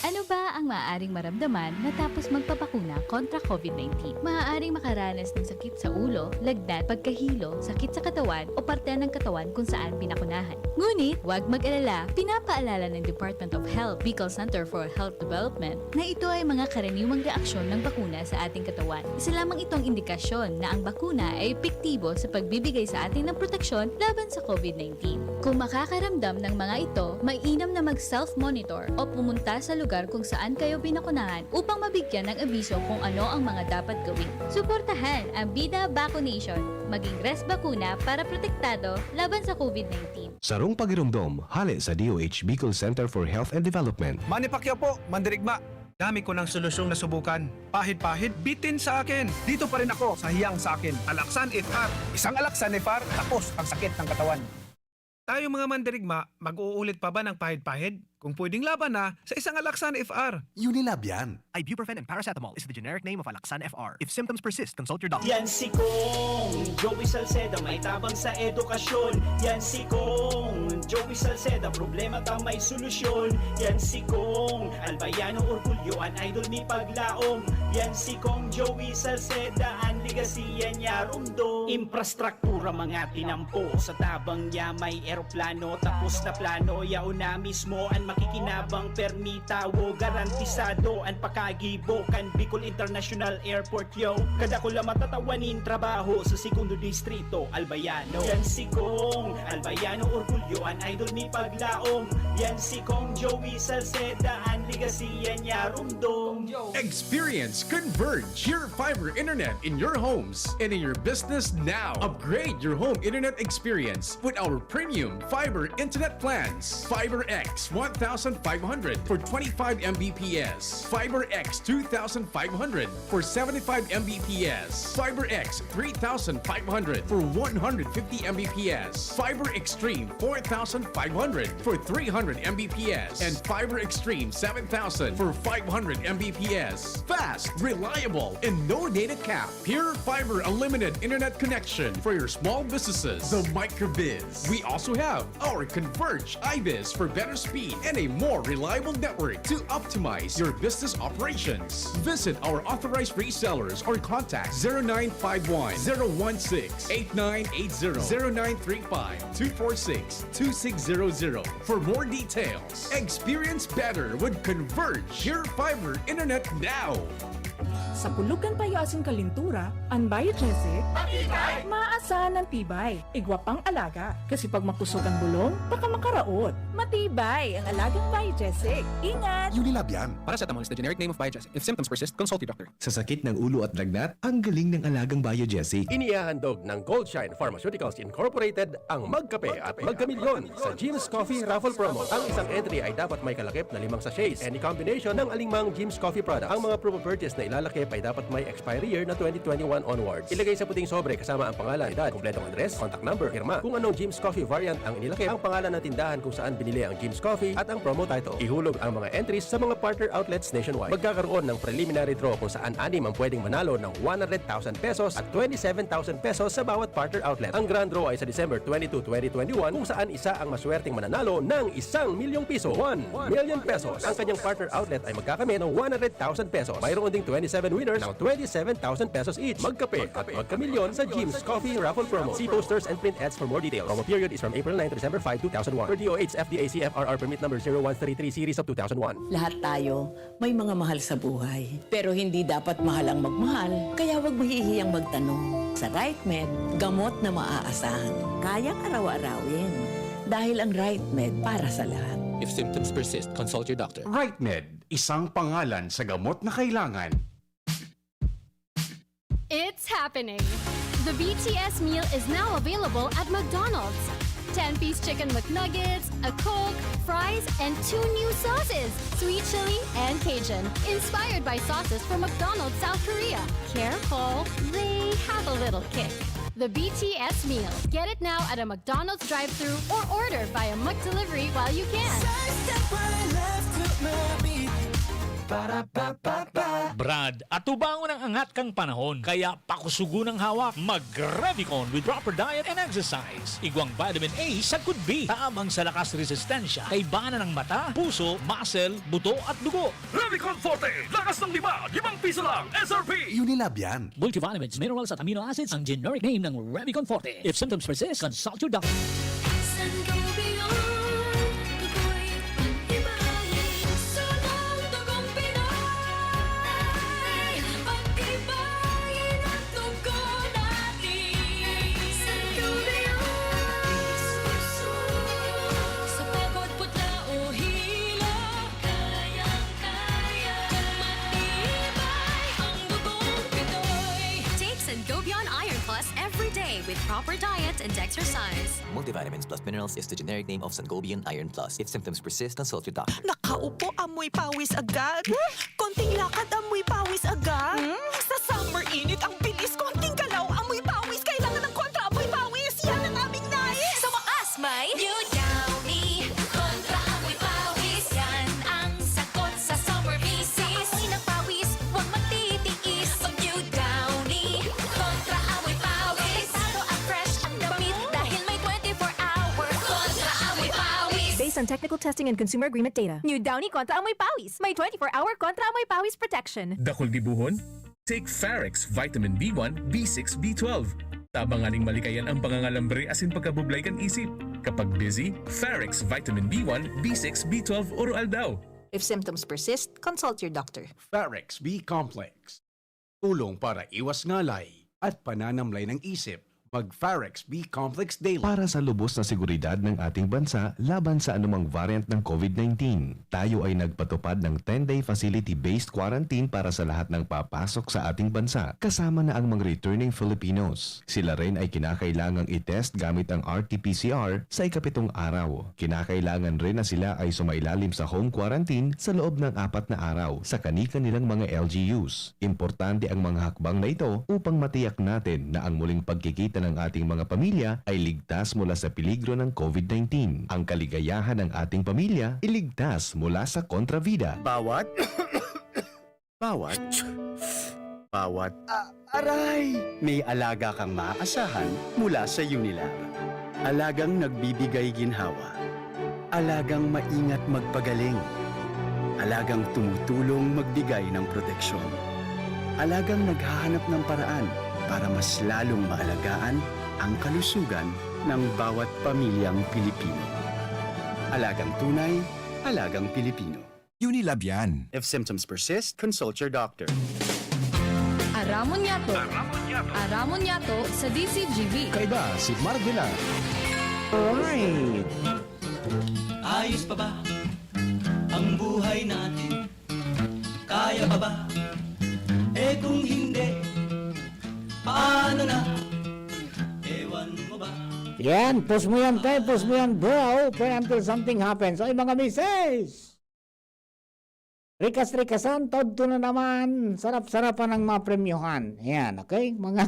Ano ba ang maaaring maramdaman matapos magpabakuna kontra COVID nineteen? Maaaring makaranas ng sakit sa ulo, lagnat, pagkahilo, sakit sa katawan o parte ng katawan kung saan binakunahan. Ngunit, huwag mag-alala, pinapaalala ng Department of Health, Bicol Center for Health Development, na ito ay mga karaniwang reaksyon ng bakuna sa ating katawan. Isa lamang itong indikasyon na ang bakuna ay epektibo sa pagbibigay sa atin ng proteksyon laban sa COVID nineteen. Kung makakaramdam ng mga ito, mainam na mag-self-monitor o pumunta sa lugar kung saan kayo binakunahan upang mabigyan ng abiso kung ano ang mga dapat gawin. Suportahan ang Bida Vaccination. Maging Res Bakuna para protektado laban sa COVID nineteen. Sarong pagiromdom, hale sa D O H Bicol Center for Health and Development. Manny Pacquiao po, mandirigma. Dami ko ng solusyong nasubukan. Pahid-pahid, bitin sa akin. Dito pa rin ako sa hiyang sa akin. Alaksan F R. Isang Alaksan F R, tapos ang sakit ng katawan. Tayong mga mandirigma, mag-uulit pa ba ng pahid-pahid? Kung pwedeng laban na, sa isang Alaxan F R. Unilab yan. Ibuprofen and paracetamol is the generic name of Alaxan F R. If symptoms persist, consult your doctor. Yan si Kong Joey Salceda, may tabang sa edukasyon. Yan si Kong Joey Salceda, problema ta may solusyon. Yan si Kong Albayano Orgulyo, an idol mi paglaom. Yan si Kong Joey Salceda, an ligasiya niya rumdom. Infrastruktura mga tinampo, sa tabang niya may eroplano. Tapos na plano, yaon na mismo an makikinabang permita. Wo, garantisado an pakagibo kan Bicol International Airport, yo. Kadakula matatawanin trabaho sa segundo distrito, Albayano. Yan si Kong Albayano Orgulyo, an idol mi paglaom. Yan si Kong Joey Salceda, an ligasiya niya rumdom. Experience Converge, your fiber internet in your homes and in your business now. Upgrade your home internet experience with our premium fiber internet plans. Fiber X one thousand five hundred for twenty-five M B P S, Fiber X two thousand five hundred for seventy-five M B P S, Fiber X three thousand five hundred for one hundred fifty M B P S, Fiber Extreme four thousand five hundred for three hundred M B P S, and Fiber Extreme seven thousand for five hundred M B P S. Fast, reliable, and no data cap. Pure Fiber Unlimited Internet Connection for your small businesses. The Microbiz. We also have our Converge Ibis for better speed and a more reliable network to optimize your business operations. Visit our authorized resellers or contact zero nine five one, zero one six, eight nine eight zero, zero nine three five, two four six, two six zero zero for more details. Experience better with Converge Pure Fiber Internet now. Sa pulog kan payo asin kalintura, an Biogesic, maasahan an tibay, igwa pang alaga. Kasi pag makusog an bulong, baka makaraot. Matibay ang alagang Biogesic. Ingat! Unilab yan. Paracetamol is the generic name of Biogesic. If symptoms persist, consult your doctor. Sa sakit ng ulo at lagnat, ang galing ng alagang Biogesic. Inihahandog ng Goldshine Pharmaceuticals Incorporated ang Magkape at Magkamilyon sa Jim's Coffee Raffle Promo. Ang isang entry ay dapat may kalakip na limang sachets, any combination ng alingmang Jim's Coffee product. Ang mga proof of purchase na ilalakip ay dapat may expiry year na twenty twenty-one onwards. Ilagay sa puting sobre kasama ang pangalan, edad, kompletong address, contact number, pirma. Kung anong Jim's Coffee variant ang inilakip, ang pangalan ng tindahan kung saan binili ang Jim's Coffee at ang promo title. Ihulog ang mga entries sa mga partner outlets nationwide. Magkakaroon ng preliminary draw kung saan anim ang pwedeng manalo ng one hundred thousand pesos at twenty-seven thousand pesos sa bawat partner outlet. Ang grand draw ay sa December twenty-two, twenty twenty-one, kung saan isa ang maswerteng mananalo ng isang milyong piso, one million pesos. Ang kanyang partner outlet ay magkakamit ng one hundred thousand pesos. Mayroon ding twenty-seven winners ng twenty-seven thousand pesos each. Magkape at magkamilyon sa Jim's Coffee Raffle Promo. See posters and print ads for more details. Promo period is from April nine to December five, two thousand one. Per D O H F D A C F R R permit number zero one three three series of two thousand one. Lahat tayo may mga mahal sa buhay. Pero hindi dapat mahal ang magmahal, kaya wag mahihiyang magtanong. Sa RightMed, gamot na maaasahan, kayang araw-arawin. Dahil ang RightMed para sa lahat. If symptoms persist, consult your doctor. RightMed, isang pangalan sa gamot na kailangan. It's happening! The B T S meal is now available at McDonald's. ten-piece chicken McNuggets, a Coke, fries, and two new sauces, sweet chili and Cajun, inspired by sauces from McDonald's South Korea. Careful, they have a little kick. The B T S meal. Get it now at a McDonald's drive-thru or order via McDelivery while you can. Sidestep right, left to my beat. Ba-da-ba-ba-ba. Brad, atubangon ang angat kan panahon, kaya pakusugon ang hawak. Mag-Revicon with proper diet and exercise. Igwang vitamin A sagkod B, tabang sa lakas resistensya, kaibanan ng mata, puso, muscle, buto at dugo. Revicon Forte, lakas ng lima, limang piso lang, S R P. Unilab yan. Multivitamins, minerals at amino acids ang generic name ng Revicon Forte. If symptoms persist, consult your doctor. Sangobion, tukoy, pag-ibahin, sunong dugong Pinoy. Pag-ibahin ang dugo natin. Sangobion, sa pagod, putla o hilo, kayang-kaya. Matibay ang dugong Pinoy. Take Sangobion Iron Plus every day with proper diet and exercise. Multivitamins plus minerals is the generic name of Sangobion Iron Plus. If symptoms persist, consult your doctor. Nakaupo, amoy pawis agad. Konting lakad, amoy pawis agad. Hmm? Sa summer init, ang bilis. Konting galaw, amoy pawis. Kailangan ng kontra amoy pawis. Yan ang aming nais. Sa wakas, may New Downy. Kontra amoy pawis. on technical testing and consumer agreement data. New Downy Kontra Amoy Pawis. May twenty-four hour Kontra Amoy Pawis protection. Dakul gibohon? Take Farex Vitamin B one, B six, B twelve. Tabang nganing malikayan ang pangangalambre asin pagkabublay kan isip. Kapag busy, Farex Vitamin B one, B six, B twelve Oro Aldaw. If symptoms persist, consult your doctor. Farex B Complex. Tulong para iwas ngalay at pananamlay ng isip. Mag Farex B Complex Daily. Para sa lubos na seguridad ng ating bansa laban sa anumang variant ng COVID nineteen, tayo ay nagpatupad ng ten-day facility-based quarantine para sa lahat ng papasok sa ating bansa, kasama na ang mga returning Filipinos. Sila rin ay kinakailangang i-test gamit ang R T P C R sa ikapitong araw. Kinakailangan rin na sila ay sumailalim sa home quarantine sa loob ng apat na araw sa kani-kanilang mga L G Us. Importante ang mga hakbang na ito upang matiyak natin na ang muling pagkikita ng ating mga pamilya ay ligtas mula sa peligro ng COVID nineteen. Ang kaligayahan ng ating pamilya iligtas mula sa kontrabida. Bawat, bawat, bawat, ah, aray! May alaga kang maaasahan mula sa Unilab. Alagang nagbibigay ginhawa. Alagang maingat magpagaling. Alagang tumutulong magbigay ng proteksyon. Alagang naghahanap ng paraan para mas lalong maalagaan ang kalusugan ng bawat pamilyang Pilipino. Alagang tunay, alagang Pilipino. Unilab yan. If symptoms persist, consult your doctor. Aramon Yato. Aramon Yato sa D C G V. Kaiba si Mark Villar. Ayos pa ba ang buhay natin? Kaya pa ba? Eh kung hindi, paano na? Ewan mo ba? Yan, post mo yan, te. Post mo yan, bro. Pray until something happens. Oy, mga misis! Rikas-rikasan, todto na naman. Sarap-sarapan ng mga premyohan. Ayan, okay? Mga,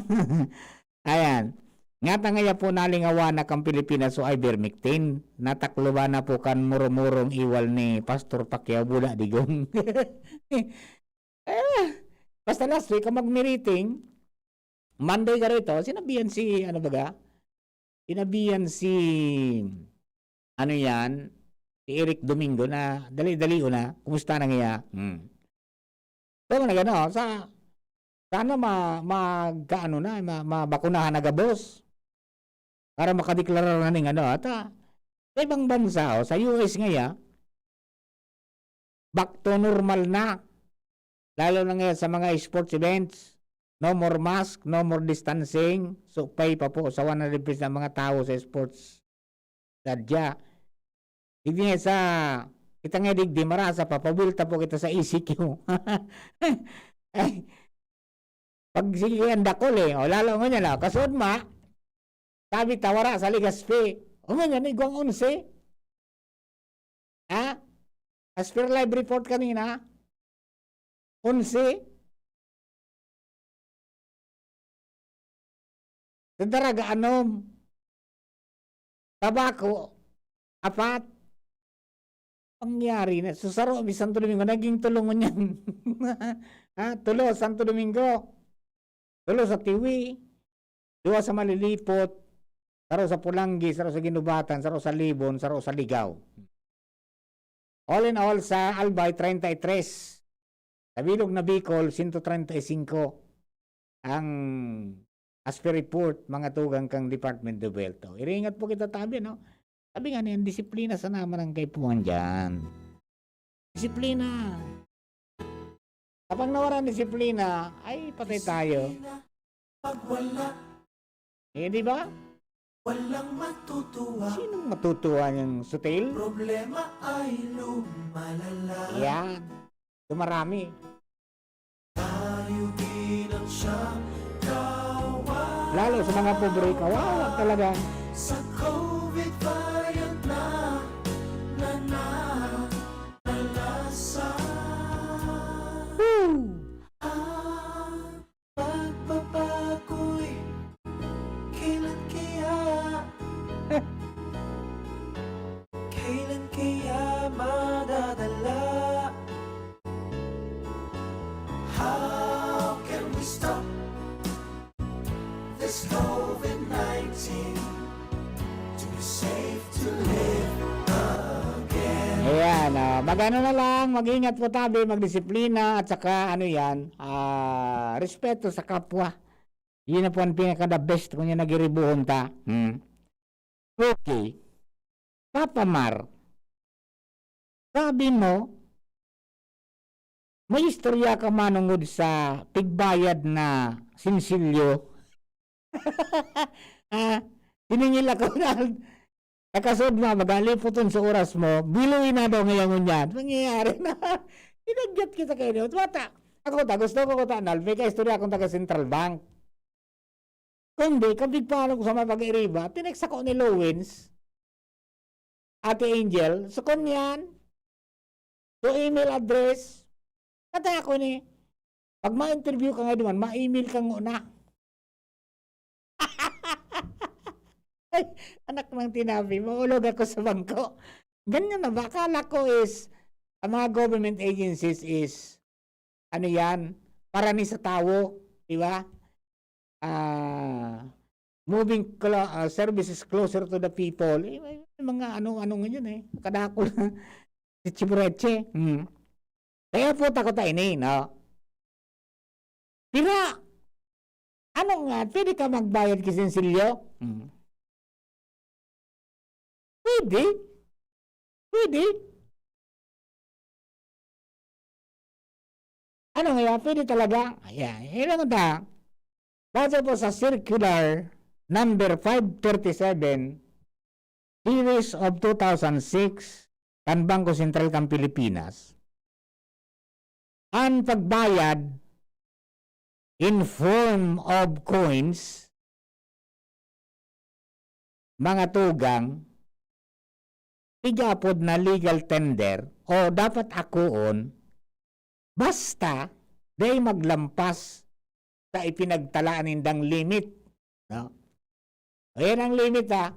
ayan. Ngata ngaya po nalingawan na kan Pilipinas so ivermectin. Natakloban na po kan murumurong iwal ni Pastor Pacquiao Bula Digong. Eh, basta last week, ang magmiriting, Monday ka rito, sinabihan si, ano baga? Sinabihan si, ano yan, si Eric Domingo na, dali-dali ko na, kumusta na ngaya? Hmm. So, na gano'n, sa, sana ma, magkaano na, ma, mabakunahan na gabos. Para makadeklarar na ning ano, ata, sa ibang bansa, oh, sa U S ngaya, back to normal na. Lalo na ngayon sa mga sports events, no more mask, no more distancing. So, pay pa po sa one hundred percent ang mga tao sa sports. Sadya. Hindi nga sa, kita nga digdi, marasa pa, pabulta po kita sa E C Q. Ay, pag sige ang dakol eh, o lalo mo niya na, kasod ma, sabi tawara sa Ligaspi. O mo niya, igwang onse. Ha? As per live report kanina, onse. Sa daraga, anom. Tabako, apat. Pangyari na. So, saro, mi Santo Domingo, naging tulo ngunyan. Ha? Tulo, Santo Domingo. Tulo sa Tiwi. Duwa sa Malilipot. Saro sa Pulanggi, saro sa Ginubatan, saro sa Libon, saro sa Ligaw. All in all, sa Albay, treinta y tres. Sa bilog na Bicol, sento treinta y singko ang as per report, mga tugang kang Department of Health. O, iringat po kita tabi, no? Sabi nga niyan, disiplina sa naman ang kaipuhan dyan. Disiplina. Kapag nawara ang disiplina, ay patay tayo. Pag wala, Eh, di ba? Walang matutuwa. Sinong matutuwa niyang sutil? Problema ay lumalala. Yan. Dumarami. Tayo din ang siyang kawawa. Lalo sa mga pobre, kawawa talaga. Sa COVID variant na, na, na, nalasan. Woo! Ang pagbabago'y kailan kaya? Kailan kaya madadala? How can we stop this COVID nineteen? To be safe to live again. Gano'n na lang, mag-ingat po tabi, magdisiplina, at saka ano yan, ah, respeto sa kapwa. Yun na po ang pinaka-the best kung yan nagiribuhon ta. Hmm. Okay. Papa Mar, sabi mo, may istorya ka manungod sa tigbayad na sinsilyo. Ah, siningil ako na nakasod na, magalipoton sa oras mo, biluwi na daw ngayon ngunyan. Nangyayari na. Inagyat kita kayo. Wata, ako ta, gusto ko kuta, Nal, may kaistorya akong taga Central Bank. Kundi, kabig pa ako sa mga pag-iriba, tinext ako ni Lowens, Ate Angel, so kunyan, so email address, kata ako ni, pag ma-interview ka nga duman, ma-email ka nguna. Ay, anak ng tinabi, maulog ako sa bangko. Ganyan na ba? Akala ko is, ang mga government agencies is, ano yan, para ni sa tawo, di ba? Ah, moving clo-, ah, services closer to the people. Eh, may, may mga ano-ano ngayon eh. Kadakol na. Si Chibureche. Hmm. Kaya po takot tayo ini, no? Pira, ano nga, pwede ka magbayad ki sinsilyo? Hmm. Pwede. Pwede. Ano nga yan? Pwede talaga. Ayan. Yan ang ta. Base po sa circular number five thirty-seven, series of two thousand six, kan Bangko Sentral kan Pilipinas, ang pagbayad in form of coins, mga tugang, tigapod na legal tender o dapat akoon, basta dai maglampas sa ipinagtalaan nindang limit, no? Ayan ang limit, ha.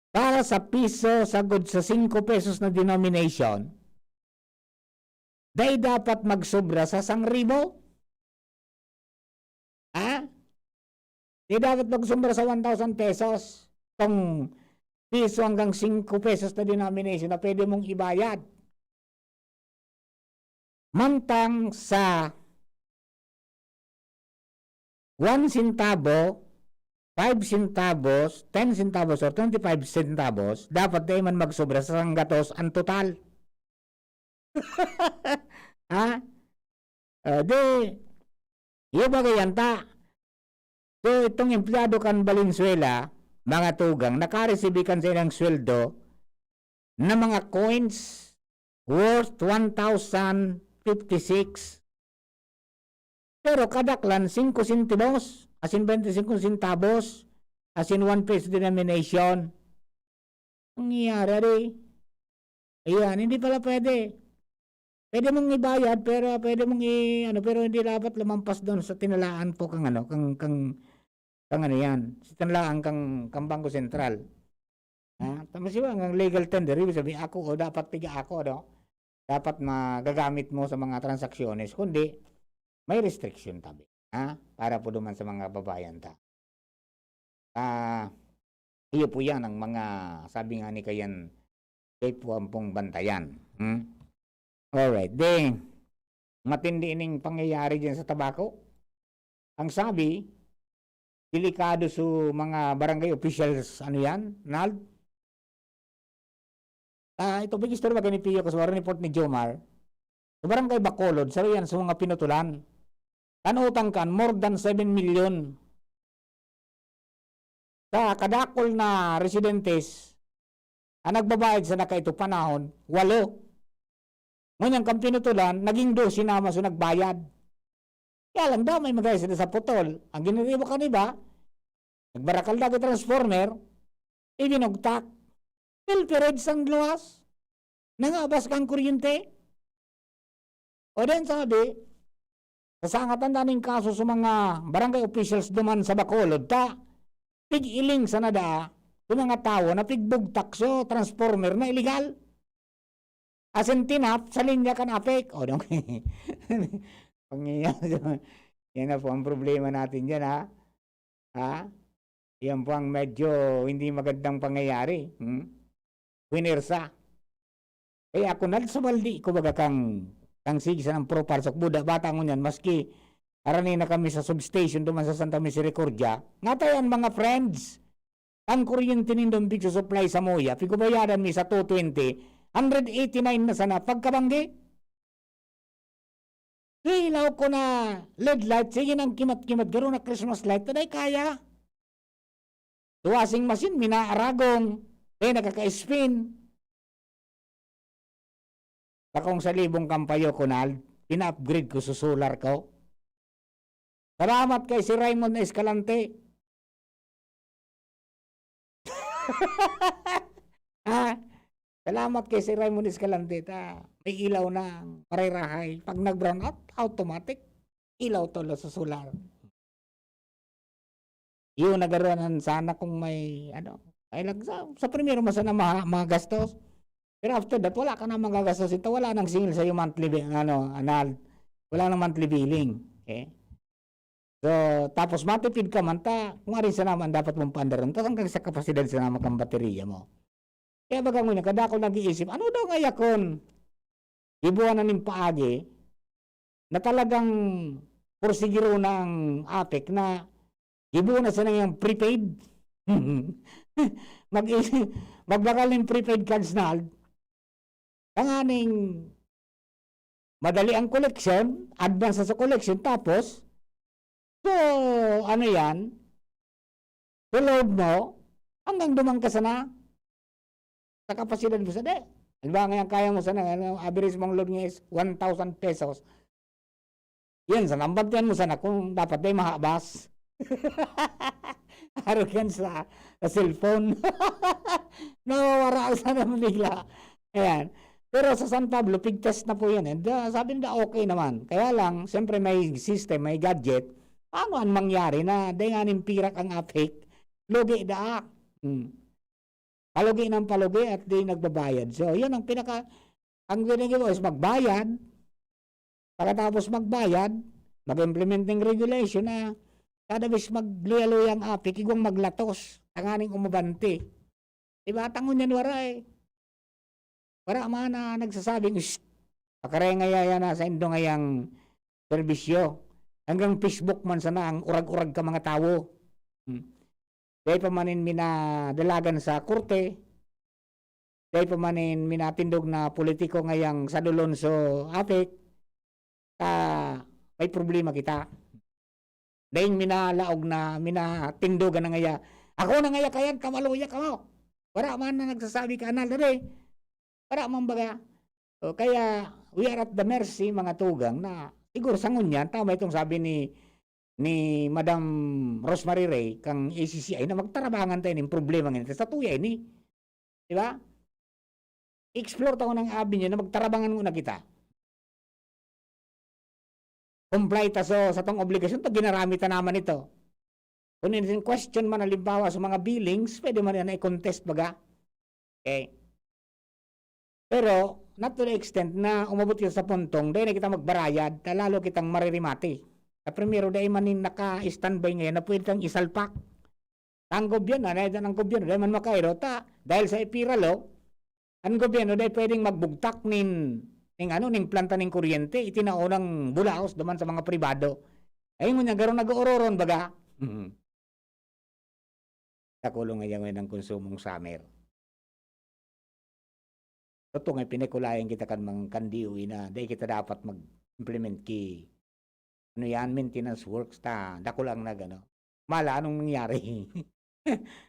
Para sa piso, sagod sa singko pesos na denomination, dai dapat magsobra sa sangribo. Ha? Dai dapat magsobra sa one thousand pesos. Tong piso hanggang singko pesos na denomination na pwede mong ibayad. Mantang sa one centavo, five centavos, ten centavos, or twenty-five centavos, dapat dai man magsobra sa sanggatos ang total. Ha? Ah, di, iyo ba yan ta? So, itong empleyado kan Valenzuela, mga tugang, nakaresibi kan sa ilang sweldo na mga coins worth one thousand fifty-six. Pero kadaklan, singko sentimos, as in, twenty-five centavos, as in, one peso denomination. Nangyayari, ari. Ayan, hindi pala pwede. Pwede mong ibayad, pero pwede mong i-, ano, pero hindi dapat lumampas doon sa tinalaan po kang, ano, kang, kang, kang ano yan, sa tinalaan kang, kang Bangko Sentral. Ha? Tapos yun, ang legal tender, ibig sabihin, ako, o dapat piga ako, no? Dapat magagamit mo sa mga transaksyones, kundi may restriction tabi, ha? Para po duman sa mga babayan ta. Ah, iyo po yan ang mga, sabi nga ni Kayan, kayo po ang pong bantayan. Hmm? Alright, di, matindi ining pangyayari dyan sa Tabaco. Ang sabi, delikado sa mga barangay officials, ano yan, Nald? Ah, ito, big story ba ni Pio Casuaro, report ni Jomar? Sa barangay Bacolod, saro yan sa mga pinutulan. Kan utang kan, more than seven million. Sa kadakol na residentes, ang nagbabayad sa nakaito panahon, walo. Ngunyan, kan pinutulan, naging dose na mas nagbayad. Kaya lang daw, may magaya sila sa putol. Ang giniribo kan iba, nagbarakal na transformer, ibinugtak. Pilpirid sang luwas. Nangabas kang kuryente. O din sabi, sasangatan na ning kaso sa mga barangay officials duman sa Bacolod, ta pig-iling sana daa sa mga tawo na pigbugtak sa transformer na iligal. Asin tinap sa linya kan APEC. O, dong. Pangyayari. Yan na po ang problema natin dyan, ha? Ha? Yan po ang medyo hindi magandang pangyayari. Hmm? Puwersa. Kaya ako nagsubaldi ko baga kang, kang sige sa nang Pro Parsok Buda, bata ngunyan, maski arani na kami sa substation duman sa Santa Misericordia, ngatayan mga friends, ang kuryente nindong big supply sa Moya, pigubayadan mi sa two twenty, hundred eighty-nine na sana pagkabanggi. Hilaw ko na L E D light, sige nang kimat-kimat, garo na Christmas light, taday kaya. Washing machine, minaaragong, eh, nakaka-spin. Bakong sa libong kampayo, Kunal, pina-upgrade ko sa solar ko. Salamat kay si Raymond Escalante. Ah, salamat kay si Raymond Escalante, ta may ilaw na ang parirahay. Pag nag-brown out, automatic, ilaw tulo sa solar. Yun, nagaruan sana kung may, ano, ay lang sa, sa primero, masana ma-, magastos. Pero after that, wala ka na magagastos. Ito, wala nang singil sa'yo monthly bi-, ano, anal, wala nang monthly billing. Okay? So, tapos matipid ka man, ta, kung arin sa naman dapat mong pandaron, tas hanggang sa kapasidad sa naman kang baterya mo. Kaya baga ngunyan, kada ako nag-iisip, ano daw nga yakon? Gibuan na nin paagi na talagang porsigiro na ang APEC na gibuan na siya ng prepaid. Mag-, magbakal ng prepaid cards na, tanganing madali ang collection, advance sa collection, tapos, so, ano yan, i-load mo, hanggang duman ka sana sa kapasidad mo sa di. Halimbawa, ngayon, kaya mo sana, ano, average mong load ngayon is one thousand pesos. Yan, sa nambantian mo sana kung dapat di mahabas. Arog yan sa, sa cellphone. Nawawara sana bigla. Ayan. Pero sa San Pablo, pig-test na po yan. And, ah, sabi nila, okay naman. Kaya lang, siyempre may system, may gadget. Paano ang mangyari na di nga nin pirak ang APEC? Lugi daa. Hmm. Palugi ng palugi at di nagbabayad. So, yun ang pinaka, ang ginagawa is magbayad. Pagkatapos magbayad, mag-implement ng regulation na kada bes magluya-luya ang APEC, igwang maglatos, tanganing umabante. Diba? Tangon yan, wara eh. Wara man na nagsasabing, "Shh, pakarengaya yan na sa indo ngayang serbisyo." Hanggang Facebook man sana ang urag-urag ka mga tawo. Hmm. Dai pa man nin minadalagan sa korte, dai pa man nin minatindog na politiko ngayang sadolon so APEC, ta may problema kita. Daing minalaog na, minatindogan na ngaya, "Ako na ngaya kayan, kamaluya kamo." Wara man na nagsasabi ka, anal na di. Wara man baga. O, kaya, we are at the mercy, mga tugang, na siguro sa ngunyan, tama itong sabi ni, ni Madam Rosemary Ray, kang A C C I, na magtarabangan tayo ning problema ngayon. Sa tuya ini. Di ba? Explore tayo ng avenue na magtarabangan muna kita. Comply ta so, sa tong obligasyon, ta ginaramit ta naman ito. Kung in question man, halimbawa, sa mga billings, pwede man yan i-contest, baga. Okay. Pero, not to the extent na umabot kita sa puntong, dahil na kita magbarayad, ta lalo kitang maririmati. Sa primero, dahil man yung naka-standby ngayon na pwede kang isalpak. Ang gobyerno, na ang gobyerno, dahil man makairo, ta, dahil sa ipira law, ang gobyerno, dahil pwedeng magbugtak nin, ning ano, ning planta ning kuryente, itinao ng bulaos duman sa mga pribado. Ay, ngunyan, garo nag-oororon, baga. Mhm. Sa kulong ngayon, ngayon ang konsumong summer. Totoo nga, pinakulayan kita kan mga kan D O E na dai kita dapat mag-implement ki, ano yan, maintenance works ta, dakul ang nag-ano. Mala, anong nangyari?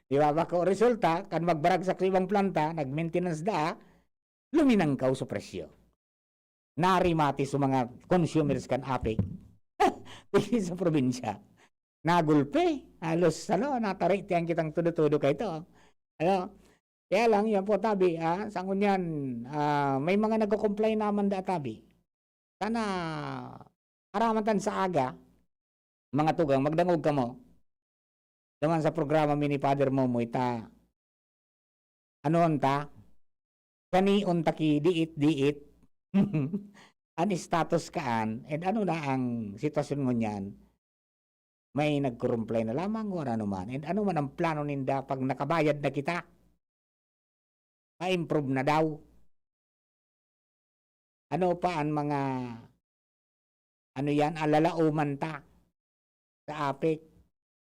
Di ba? Bako resulta, kan magbaragsak sa ibang planta, nag-maintenance da, luminangkaw sa presyo. Narimati sa mga consumers kan APEC. Dili sa probinsya. Nagulpi. Halos, ano, natari tiyan kitang todo-todo kay ito. Ano? Kaya lang, yan po, tabi, ah, sa ngunyan, ah, may mga nagko-comply naman da, tabi. Sana, araman tan sa aga, mga tugang, magdangog kamo. Duman sa programa mi ni Father Momoy ta, ano ta? Kanion ta ki diit-diit. An status kaan, and ano na ang sitwasyon ngunyan? May nagko-comply na lamang o ano man? And ano man ang plano ninda pag nakabayad na kita? Pa-improve na daw. ano pa ang mga, ano yan, alalaoman ta sa APEC?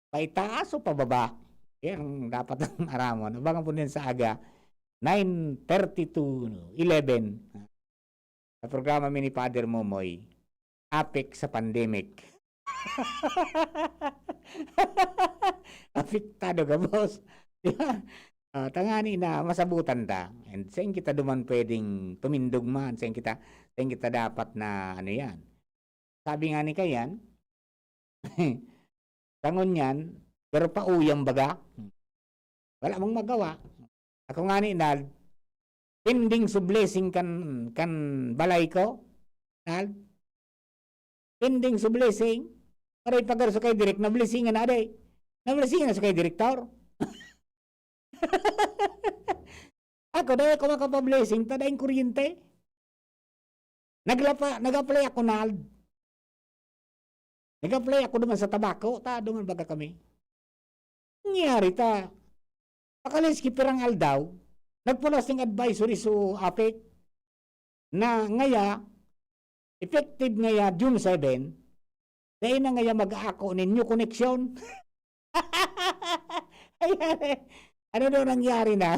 Paitaas o pababa? Yan ang dapat ang aramon. Abangan po din sa aga, nine thirty to eleven. Sa programa mi ni Father Momoy, APEC sa pandemic. Apektado ka, boss. Di ba? Ah, tangani na masabutan ta. And sain kita duman pwedeng tumindog man, sain kita, sain kita dapat na ano yan. Sabi nga ni Kayan, sa ngunyan, pero pauyang baga. Wala mang magawa. Ako nga ni Nald, pending sa blessing kan, kan balay ko. Nald, pending sa blessing. Aray, pagar sa kay Direk, na-blessingan na, aday. Na-blessingan na sa kay Direktor. Ako, dahil ako makapablessing, ta daing kuryente. Naglapa-, nag-apply ako, Nald. Nag-apply ako duman sa tabako, ta duman baga kami. Nangyari ta, pakalis ki pirang aldaw, nagpulos ning advisory so APEC na ngaya, effective ngaya June seven, dai na ngaya mag-aako nin new connection. Ayan eh. Ano daw nangyari na?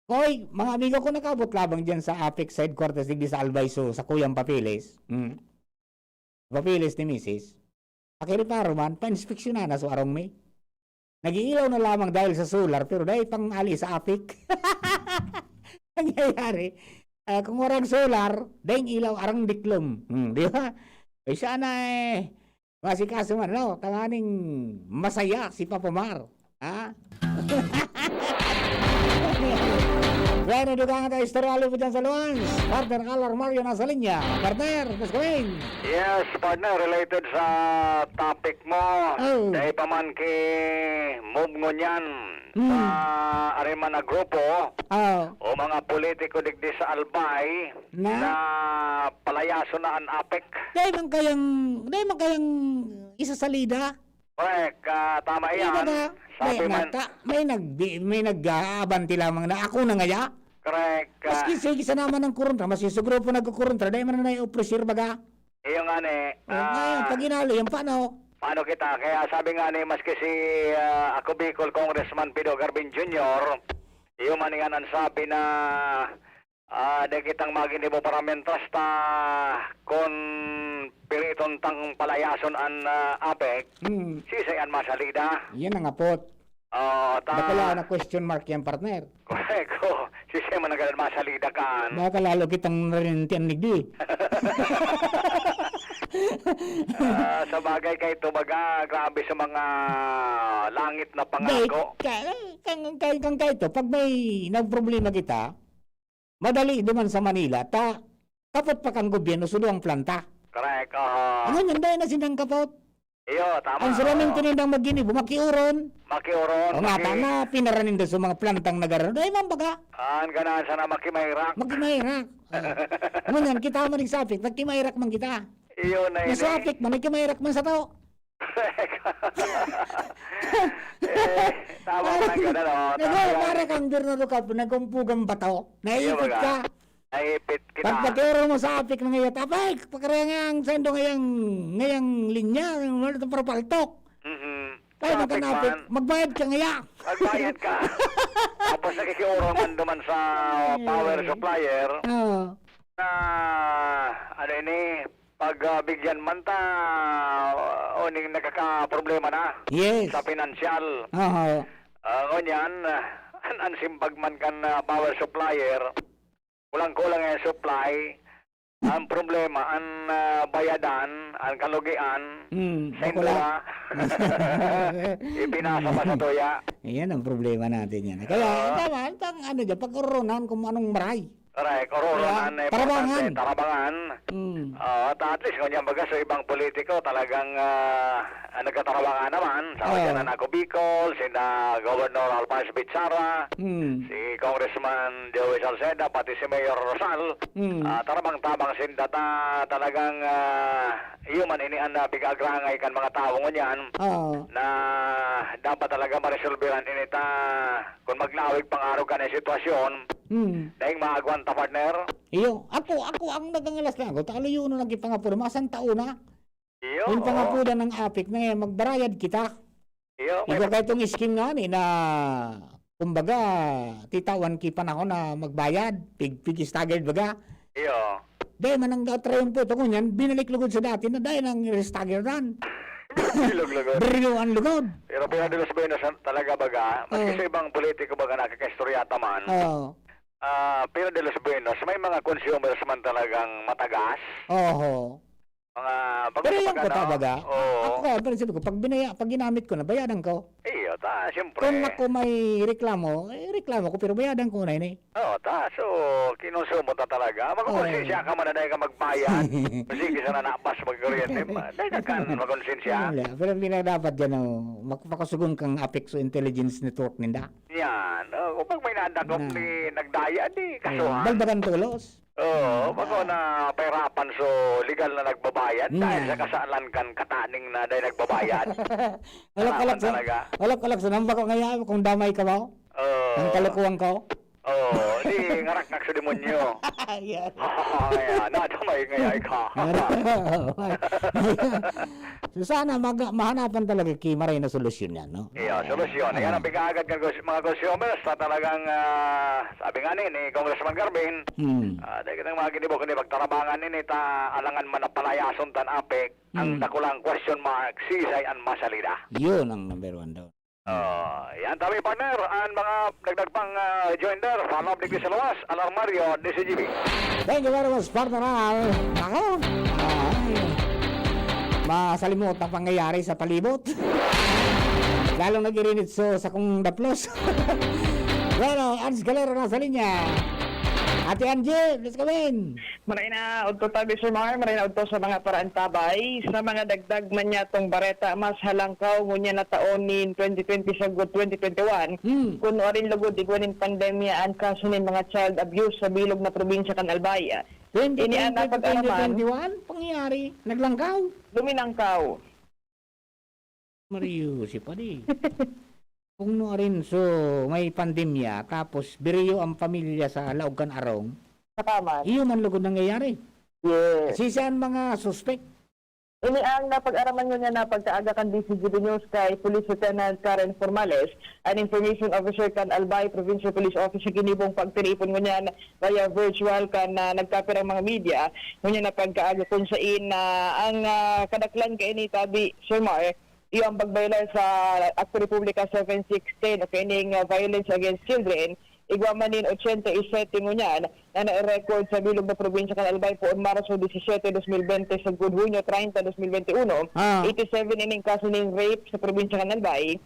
Hoy, mga amigo ko, nakaabot labang diyan sa APEC headquarters digdi sa Albay Zoo, sa Kuyang Papiles. Hmm. Papiles ni misis. Pakireparo man, painspeksyonan na so arong mi. Nag-iilaw na lamang dahil sa solar, pero dai pang ali sa APEC. Nangyayari, ah, kung warang solar, daing ilaw, arang diklom. Hmm, di ba? Eh, siya na eh. Masikaso man, no? Tanganing masaya si Papa Mar. Ha? Bueno, dugang tayo istorya, libo dyan sa Luans. Partner Alar Mario nasa linya. Partner, Boss Gawin. Yes, partner, related sa topic mo, Oh. dahil pa man ki move ngunyan Hmm. sa Arima na grupo Oh. o mga politiko digdi sa Albay Na? na palayaso na an APEC. Dai man kayang, dai man kayang isa salida. Correct, ah, tama Di ba iyan. na? Sabi May man nata-, may nag-, may nag-aabanti lamang na ako na ngaya. Correct, ah. Maski sige sa naman ng kuruntra, maski sa grupo nagkukuruntra, dai man na nai-ofrecer baga. Iyo nga ni, Oh, ngayon, ah, pag inalo yan, paano? paano kita? Kaya sabi nga ni, maski si, ah, Ako Bicol Congressman Pido Garbin Junior, iyo man yan ang sabi na, ah, di kitang maginibo para mientras ta kun piriton tang palayason an, ah, APEC, Hmm. sisay an masalida? Yan ang apot. Oo, ta- Dakula na question mark yan, partner. Correct, oo. Sisay man ang gadan masalida kan? Baka lalo kitang narintian nigdi. Ah, sa bagay kay ito, baga, grabe sa mga langit na Dahil pangako. ka-, kang, kang, kang kaito, pag may nagproblema kita, madali duman sa Manila, ta, kapot pa kang gobyerno, sudo ang planta. Correct, aha. Ano yan, dahil na sinang kapot? Iyo, tama, Ang sulamin oo. tinindang maginibo, makiuron. Makiuron, O nga, maki- tama, pinaranin doon sa mga plantang nagararon. Ay, man baga. Ah, ang ganahan sana makimayrak. Makimayrak. Ah. Ngunyan, kita man nagsapit, nagkimayrak man kita. Iyo na yun eh. Nasapit man, nagkimayrak man sa tao. Eh, tama man ang ganun, oh. Tama Nag-, yan. para kang Bernardo Capo, nagumpugang bato. Iyo, Naipit baga. ka. Naipit kita. Pag pag-ero mo sa apik na ngayon, tapay, pagkaraya nga ang sendo ngayang, ngayang linya, wala itong parapaltok. Mhm. Tayo Traffic magkanapit, man. magbayad ka ngaya. Magbayad ka. Tapos nakikiurong man duman sa Ay. power supplier Oo. na, ano ini, pag, ah, bigyan man ta, o ning nakakaproblema na Yes. sa pinansyal. Aha. Ah, ngunyan, ah, an, an simbag man kan, ah, power supplier, kulang-kulang ang supply. Ang problema, ang, ah, bayadan, ang kalugian, Mm, sa bakula. Indra, ipinasa pa sa tuya. Yan ang problema natin yan. Kaya, Oo. tama, ang, ano dyan, pag-urunan kung anong maray. Correct. Kaya, Ururunan na tarabangan. importante, tarabangan. Mm. Oo, ta-, at least, ngunyan baga, sa ibang politiko, talagang, ah, ah, nagkatarabangan naman. Sa Oo. dyan, ang Ako Bicol, sina Governor Alphonse Bichara, Mm. si Congressman Joey Salceda, pati si Mayor Rosal. Mm. Ah, tarabang-tabang sinda ta, talagang, ah, iyo man ini an, ah, pig-agrangay kan mga tawo ngunyan Oo. na dapat talaga maresolbehan ini ta, kun maglawig pang-arog kan sitwasyon, Hmm. Daing maagwan ta, partner. Iyo, ako, ako ang nagangalas na ako. Talo yun ang nagkipangapuda. Masang taon na. Iyo, Yung oo. pangapuda ng apik na yan, magbarayad kita. Iyo, may Ikaw kayo itong scheme nga ni na, kumbaga, titawan ki panahon na magbayad, pig, pig staggered baga. Iyo. Dahil man ang atrayon po ito, ngunyan, binalik lugod sa dati na dahil ang staggered ran. Bilog lugod. Brio ang lugod. Pero Pira de los Buenos talaga baga, maski Oo. sa ibang politiko baga nakakaistorya ta man. Oo. Ah, Pira de los Buenos, may mga consumers man talagang matagas. Oho. Mga Pero yung pagkakataon, kota baga, oo. ako, pero sabi ko, pag binaya-, pag ginamit ko na, bayadan ko. Iyo, ta, siyempre. Kung ako may reklamo, eh, reklamo ko, pero bayadan ko na yun eh. Oo, ta, so, kinonsumo ta talaga. Oo. Makukonsensya ka man na dahil ka magbayad. Sige, sana napas magkuryente. Ma-, dahil ka kan, makonsensya. Wala, pero ang pinakadapat dyan, oh, mak-, makasugon kang Apexo Intelligence Network ninda. Yan. Oh, kung pag may nadakop Na. ni nagdaya, di, Ah, kasuhan. balbagan tolos. Oo, Ah. bako na pahirapan so legal na nagbabayad Nga. dahil sa kasalan kan kataning na dahil nagbabayad. Walak-walak Kalaban sa, talaga. walak-walak sa nambako ngaya kung damay ka ba? Oo. Ang kalokohan ko? Oo, di ngaraknak sa demonyo. Yan. Oo, ngaya, nadamay ngaya ikaw. So, sana mag-, mahanapan talaga ki maray na solusyon yan, no? Iyo, Ah, solusyon. Ayan ah. ang pag-aagad ng cons-, mga consumers na talagang, ah, sabi nga ni, ni Congressman Garvin, Hmm. ah, dahil kitang mga ginibok, hindi magtarabangan nini, ta alangan man na palayason tan apek, ang Hmm. dakulang question mark, sisay an masalida? Yun ang number one daw. Oh, yan tabi, partner. Ang mga dagdag pang, ah, joinder, follow up digdi sa luwas, Alarmario, D C G B. Thank you very much, partner Al. Ako, ay, masalimuot ang pangyayari sa palibot. Lalong nag-irinit so, sa kong daplos. Bueno, Ans Galero nasa linya. Ate Angie, please come in. Maray na udto tabi, Sir Mar, maray na udto sa mga paraantabay. Sa mga dagdag man niya tong bareta, mas halangkaw ngunyan na taon nin twenty twenty sagkod twenty twenty-one. Hmm. Kun nuarin lugod igwa nin pandemya an kaso nin mga child abuse sa bilog na probinsya kan Albay. Ini an napag-araman. Twenty twenty, twenty twenty-one? Pangyayari? Naglangkaw? Luminangkaw. Mario, si Padi. Kung nuarin, so, may pandemya, tapos biriyo ang pamilya sa laog kan arong, Sa kaman. iyo man lugod nangyayari. Yes. Sisay an mga suspek? Ini ang napag-araman ngunyan na pagkaaga kan D C G B News kay Police Lieutenant Karen Formales, an Information Officer kan Albay Provincial Police Office, sa ginibong pagtiripon ngunyan via virtual kan, ah, nagkapirang mga media, ngunyan na pagkaaga kun sain na ang, ah, kadaklan kaini tabi, Sir Mar, iyo ang pagbayolar sa Akto Republika seven sixteen o kaining, ah, violence against children. Igwa man nin ochenta y siete ngunyan na nai-record sa bilog na probinsya kan Albay poon Marso disisiete, dos mil bente, sagkod Hunyo treinta, dos mil bente uno. Ah. Eighty-seven ining kaso nin rape sa probinsya kan Albay.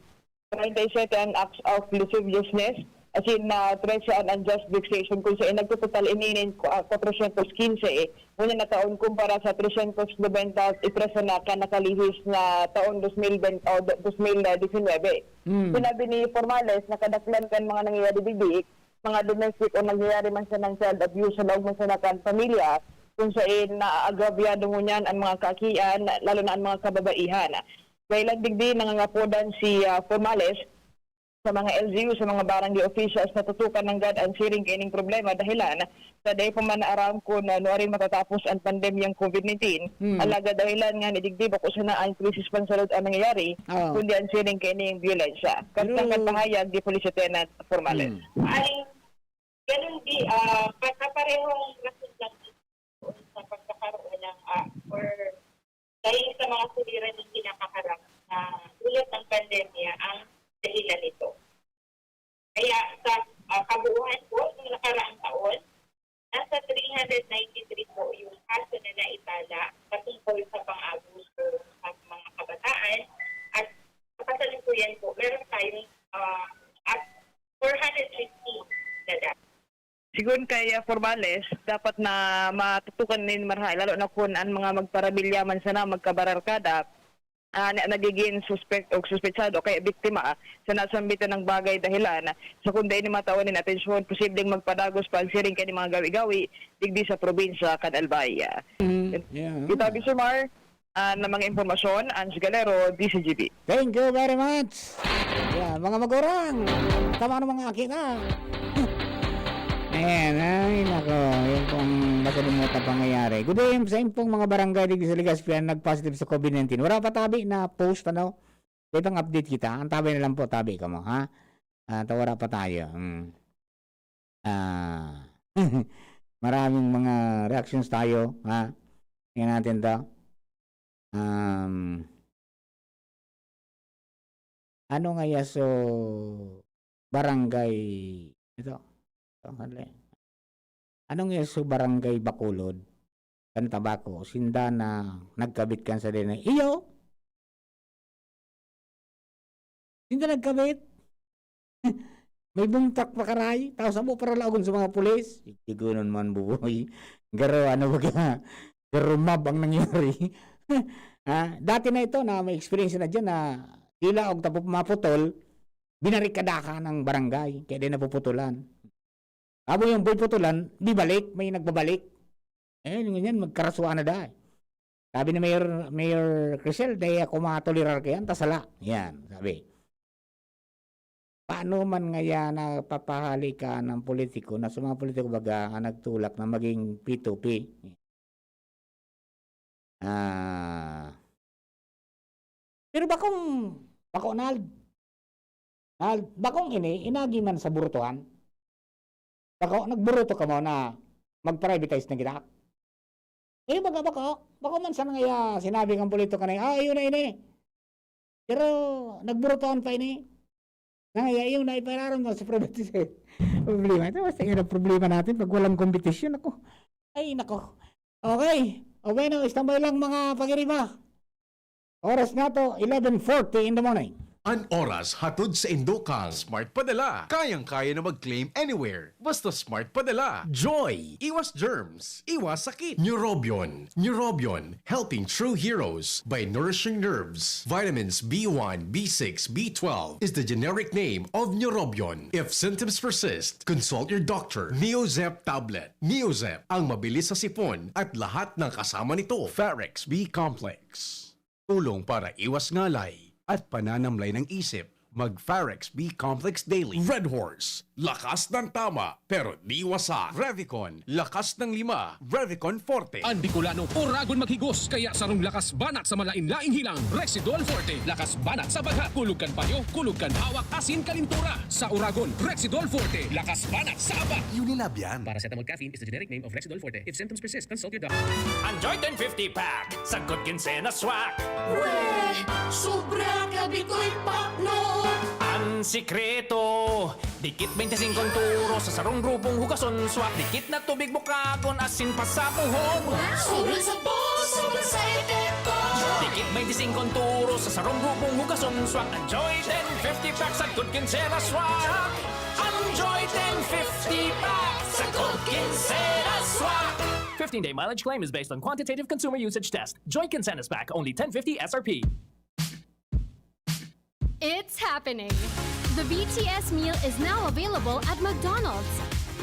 Treinta y siete an acts of lasciviousness, asin na trese an unjust vexation, kun sain nagtototal ini nin, ah, kwatrosyentos kinse ngunyan na taon kumpara sa tresyentos nobenta y tres na kan nakalihis na taon dos mil bente o do-, dos mil disinwebe. Hmm. Sinabi ni Formales na kadaklan kan mga nangyayari digdi, mga domestic o nangyayari man sanang child abuse sa laog man sana kan pamilya, kun sain naaagrabyado ngunyan an mga kaakian, lalo na an mga kababaihan. Dahilan digdi, nangangapodan si, ah, Formales sa mga L G U, sa mga barangay officials na tutukan nanggad an siring kaining problema, dahilan sa dai pa man naaram kun, ah, nuarin matatapos an pandemyang covid nineteen. Hmm. Alagad dahilan ngani digdi, bako sana an krisis pansalud an nangyayari, Oo. kundi an siring kaining biyolensya. Pero Kastang kan pahayag ni Police Lieutenant Formales. Hmm. Ay, ganun di, ah, pa-, kaparehong rason lang sa pagkakaroon ng, ah, or dahil sa mga suliran ng kinakaharap na dulot ng pandemya ang dahilan nito. Kaya sa, ah, kabuuhan po, noong nakaraang taon, nasa three hundred ninety-three po yung kaso na naitala patungkol sa pang-abuso sa mga kabataan at sa kasalukuyan po, meron tayong, ah, at four hundred fifteen na dati. Sigon kay, ah, Formales, dapat na matutukan nin marahay, lalo na kun an mga magparabilya man sana magkabararkada, ah, na nagigin suspek o suspetsado o kaya biktima sa nasambitan ng bagay dahilan. Sa kun dai ni matawan nin atensyon, posibleng magpadagos pa ang siring kaining mga gawi-gawi digdi sa probinsya kan Albay. Mm, yeah. Kita, Bisomar, ah, na mga impormasyon, Ange Galero, D C G B. Thank you very much. Yeah, mga magurang, tama na mga akita. Ayan, ay nako, yun pong nakalimutan pangyayari. Good day sa impong mga barangay digdi sa Legazpi na nag-positive sa COVID nineteen. Wala pa tabi na post, ano? May pang update kita. Ang tabi na lang po, tabi ka mo, ha? Ah, ta wala pa tayo. Hmm. Ah, maraming mga reactions tayo, ha? Tingnan natin to. Um, ano nga ya so barangay, ito, ito, sandali. Ano nga ya so barangay Bacolod, kan Tabaco, sinda na nagkabit kan sa dinay? Iyo! Sinda nagkabit? May bumtak pa karay, tapos amo para laogon sa mga pulis. Tigonon man, buboy. Garo, ano ba kaya? Garo mab ang nangyari. Ha? Dati na ito na may experience na dyan na tila og tapo maputol, binarikadahan ng barangay, kaya din napuputulan. Abo yung puputulan, di balik, may nagbabalik. Eh, yung ganyan, magkarasuan na dahil. Sabi ni Mayor, Mayor Crisel, "Dai ako matolerar kaya, ta sala." Yan, sabi. Paano man ngaya napapahali ka ng politiko na sa mga politiko baga ang nagtulak na maging P two P? Ah. Pero bakong, bako, Nald. Nald, bakong ini, inagi man sa burutuhan. Bako, nagburuto ka mo na mag-privatize na kita. Eh, baga bako, bako man sana ngaya sinabi kang politiko na, "Ah, iyo na ini." Pero nagburutuhan pa ini. Nangaya, iyo na ipararam mo sa privatize. Problema. Ito, basta yan ang problema natin pag walang kompetisyon. Ako. Ay, nako. Okay. O bueno, istambay lang, mga pag-iriba. Oras nga to, eleven forty in the morning. An oras hatod sa indo kang Smart Padala. Kayang-kaya na mag-claim anywhere. Basta Smart Padala. Joy! Iwas germs. Iwas sakit. Neurobion. Neurobion. Helping true heroes by nourishing nerves. Vitamins B one, B six, B twelve is the generic name of Neurobion. If symptoms persist, consult your doctor. Neozep tablet. Neozep, ang mabilis sa sipon at lahat ng kasama nito. Pharex B Complex. Tulong para iwas ngalay at pananamlay ng isip. Mag Pharex B Complex Daily. Red Horse. Lakas ng tama, pero di wasak. Revicon. Lakas ng lima. Revicon Forte. An Bicolano, oragon maghigos, kaya sarong lakas banat sa malain-laing hilang. Rexidol Forte. Lakas banat sa bagha, kulog kan payo, kulog kan hawak, asin kalintura. Sa oragon, Rexidol Forte. Lakas banat sa aba. Unilab yan. Paracetamol caffeine is the generic name of Rexidol Forte. If symptoms persist, consult your doctor. Enjoy ten fifty pack. Sagkod kinsena swak. Weh! Sobra ka bitoy pakno! An sikreto, dikit twenty-five turos sa sarong grubong hugason swak. Dikit na tubig bukagon, asin pasapuhon. Wow! Sobrang sabon, sobrang sa epekto! Dikit twenty-five turos sa sarong grubong hugason swak. Enjoy ten fifty pack, sagkod kinsena swak. Enjoy ten fifty pack, sagkod kinsena swak. Fifteen-day mileage claim is based on quantitative consumer usage test. Joy Kinsena's pack, only ten fifty S R P. It's happening! The B T S meal is now available at McDonald's.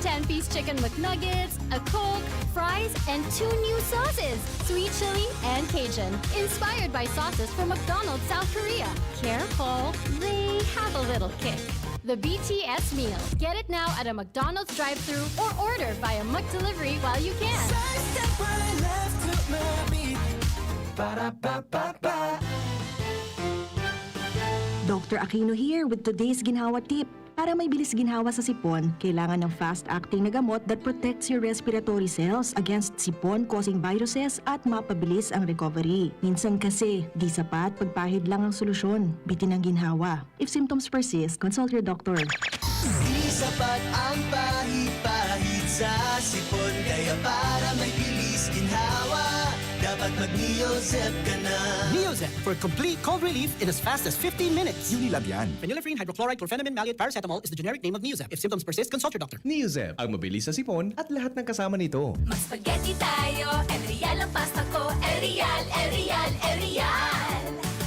Ten-piece chicken McNuggets, a Coke, fries, and two new sauces, sweet chili and Cajun, inspired by sauces from McDonald's South Korea. Careful, they have a little kick. The B T S meal. Get it now at a McDonald's drive-thru or order via McDelivery while you can. Sa step right left to mommy. Para pa pa pa. Doctor Aquino here with today's ginhawa tip. Para may bilis ginhawa sa sipon, kailangan ng fast-acting na gamot that protects your respiratory cells against sipon-causing viruses at mapabilis ang recovery. Minsan kasi, di sapat pagpahid lang ang solusyon. Bitin ang ginhawa. If symptoms persist, consult your doctor. Di sapat ang pahid-pahid sa sipon, kaya para may bilis ginhawa, dapat mag-Neozep ka na. Neozep for complete cold relief in as fast as fifteen minutes. Unilab yan. Phenylephrine hydrochloride chlorphenamine maleate paracetamol is the generic name of Neozep. If symptoms persist, consult your doctor. Neozep, ang mabilis sa sipon at lahat ng kasama nito. Mag-spaghetti tayo, El Real ang pasta ko. El Real, El Real, El Real.